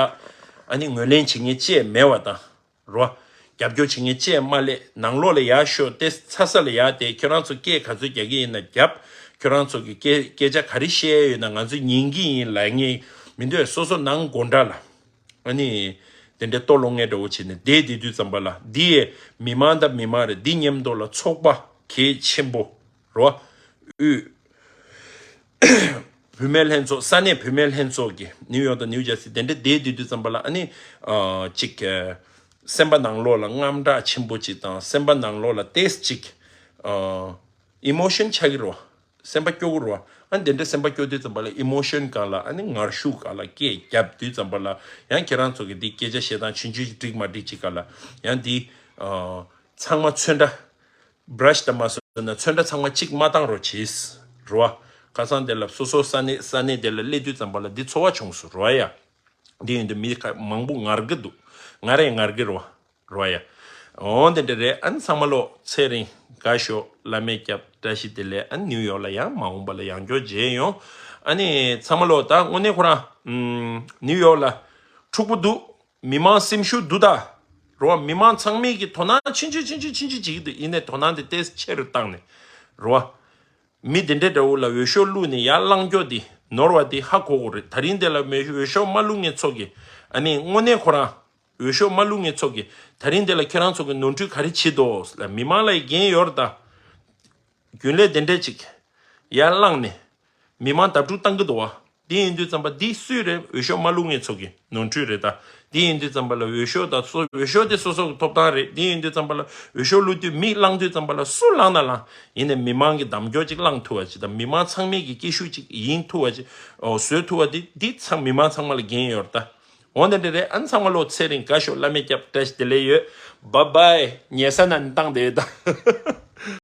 ཨ་ནི་ངོས་ལེན་བྱེད་མཁན་ཅི་ཡང་མེད་པ་དང་། རོ། རྒྱབ་སྐྱོར་བྱེད་མཁན་ཅི་ཡང་མ་སླེབས། ནང་ལོགས་ལ་ཡར་ཤོག་སྟེ་ཚ་ས་ལ་ཡར་བསྡད། ཁྱོད་རང་ཚོ་སྐད་ག་ཚོད་རྒྱག་གི་ཡིན་ན་རྒྱབ། ཁྱོད་རང་ཚོ་གི་སྐད་སྐད་ཆ་ག་རེ་བཤད་ཡོད་ན་ང་ཚོས་ཉན་གི་ཡིན་ལབ་མཁན་མི་འདུག། སོ་སོ་ནང་སྒོ་འགྲམ་ལ། ཨ་ནི། དེ་འདྲའི་ལྟོ་སློང་མཁན་འདྲ་བོ་བྱས་ནས་བསྡད་བསྡད་དུས་ཙམ་པ་ལ། འདི་ཡས་མི་མང་དང་མི་མང་རེད། འདི་མཉམ་དུ་ལ་ཚོགས་པ་གལ་ཆེན་པོ་རོ། དབུས་བུད་མེད་ལྷན་ཚོགས། ས་གནས་བུད་མེད་ལྷན་ཚོགས་ཀྱི་ནིའུ་ཡོག་དང་ནིའུ་ཇར་སི་དེ་འདྲ་བསྡད་བསྡད་དུས་ཙམ་པ་ལ། ཨ་ནི། ཨ། ཅིག་ཨ། སེམས་པ་ནང་ལོགས་ལ་དངངས་སྐྲག་ཆེན་པོ་ཅིག་དང་། སེམས་པ་ནང་ལོགས་ལ་ཏོག་ཙམ་ཅིག་ཨ། ཨི་མོ་ཤན་ཆགས་ཀྱི་རེད་བ། སེམས་པ་སྐྱོ་གི་རེད་བ། ཨ་ནི་དེ་འདྲ་སེམས་པ་སྐྱོ་དུས་ཙམ་པ་ལ་ཨི་མོ་ཤན་སྒང་ལ། ཨ་ནི་ངར་ཤུགས་སྒང་ལ་སྐད་བརྒྱབ་དུས་ཙམ་པ་ལ། ཡང་ཁྱེད་རང་ཚོ་གི་འདི་སྐད་ཆ་བཤད་སྟངས་ཆུང་ཆུང་འགྲིག་མ་འགྲིག་ཅིག་སྒང་ལ། ཡང་འདི་ཨ། ཚང་མ་ཚོན་ཁྲ་བྷ་ར་ཤི་དང་མ་སོ་ན་ཚོན་ཁྲ་ཚང་མ་གཅིག་མ་བཏང་རོགས་བྱེད་རོ། ཁ་སང་དེ་ལ་སོ་སོ་ས་གནས་ས་གནས་དེ་ལ་སླེབས་དུས་ཙམ་པ་ལ་འདི་ཚོར་བ་བྱུང་སོང་རོ་ཡ། འདི་ཡིན་དུས་མི་ཁ་མང་པོ་ངར་གི་འདུག། ང་རང་ངར་གི་རོ། རོ་ཡ། འོ་དེ་འདྲ་རེད། ཨ་ནི་ཚང་མ་ལོ་ཚེ་རིང་དགའ་ཤོག། བླ་མས་སྐྱབས། བཀྲ་ཤིས་བདེ་ལེགས། ཨ་ནི་ནིའུ་ཡོག་ལ་ཡང་མ་འོངས་པ་ལ་ཡང་བསྐྱར་མཇལ་ཡོང་། ཨ་ནི་ཚང་མ་ལོ་ད་དངོས་གནས་ཁོ་རང་ཨམ། ནིའུ་ཡོག་ལ་འཁྲུག་པོ་འདུག། མི་མང་སེམས་ཤུགས་འདུག་ད། རོ། མི་མང་ཚང་མས་ཀྱི་དོ་སྣང་ཆེན་ཆེན་ཆེན་ཆེན་ཆེན་ཆེན་བྱེད་ཀྱི་འདུག། ཡིན་ནའི་དོ་སྣང་དེ་ཏོག་ཙམ་ཆེ་རུ་བཏང་ནས་རོ། མི་དེ་འདྲའི་འདྲ་བོ་ལ་འོས་ཤོག་བླུགས་ནས་ཡར་བསླངས་རྒྱུ་དེ་ནོར་བ་དེ་ཧ་གོ་གི་རེད། ད་རིང་དེ་ལ་མི་འོས་ཤོག་མ་བླུགས་མཁན་ཚོ་གིས། ཨ་ནི་དངོས་གནས་ཁོ་རང་འོས་ཤོག་མ་བླུགས་མཁན་ཚོ་གིས་ད་རིང་དེ་ལ་ཁྱེད་རང་ཚོ་གིས་ནོར་འཁྲུལ་ག་རེ་བྱེད་འདུག་ལ། མི་མང་ལ་འགན་ཡོད་རེད་ད། རྒྱུན་ལས་དེ་འདྲས་ཅིག་ཡར་བསླངས་ནས་མི་མང་བརྡབ་འཁྲུག་བཏང་གི་འདུག་བ། དེ་ཡིན་དུས་ཙམ་པ་འདི་སུས་རེད། འོས་ཤོག་མ་བླུགས་མཁན་ཚོ་གི་ནོར་འཁྲུལ་རེད་ད། དེ་ཡིན་དུས་ཙམ་པ་ལ་འོས་ཤོག་དང་སོ། འོས་ཤོག་དེ་སོ་སོ་གི་ཐོབ་ཐང་རེད། དེ་ཡིན་དུས་ཙམ་པ་ལ་འོས་ཤོག་བླུགས་དུས་མི་བསླངས་དུས་ཙམ་པ་ལ་སུ་བསླངས་ན་བསླངས། ཡིན་ནའི་མི་མང་གི་གདམ་སྐྱོར་ཅིག་བསླངས་ཐུབ་པ་ཅིག་དང་། མི་མང་ཚང་མས་ཀྱི་སྐད་ཤུགས་ཅིག་ཡིན་ཐུབ་པ་ཅིག་ཨོ་བཟོས་ཐུབ་པ་དེ། འདི་ཚང་མི་མང་ཚང་མ་ལ་འགན་ཡོད་རེད་ད། འོ་དེ་འདྲ་རེད། ཨ་ནི་ཚང་མ་ལོ་ཚེ་རིང་དགའ་ཤོག། བླ་མས་སྐྱབས། བཀྲ་ཤིས་བདེ་ལེགས་ཡོད། བྷའི་བྷའི། ཉལ་ས་ན་ནི་བཏང་བསྡད་ཡོད་ད།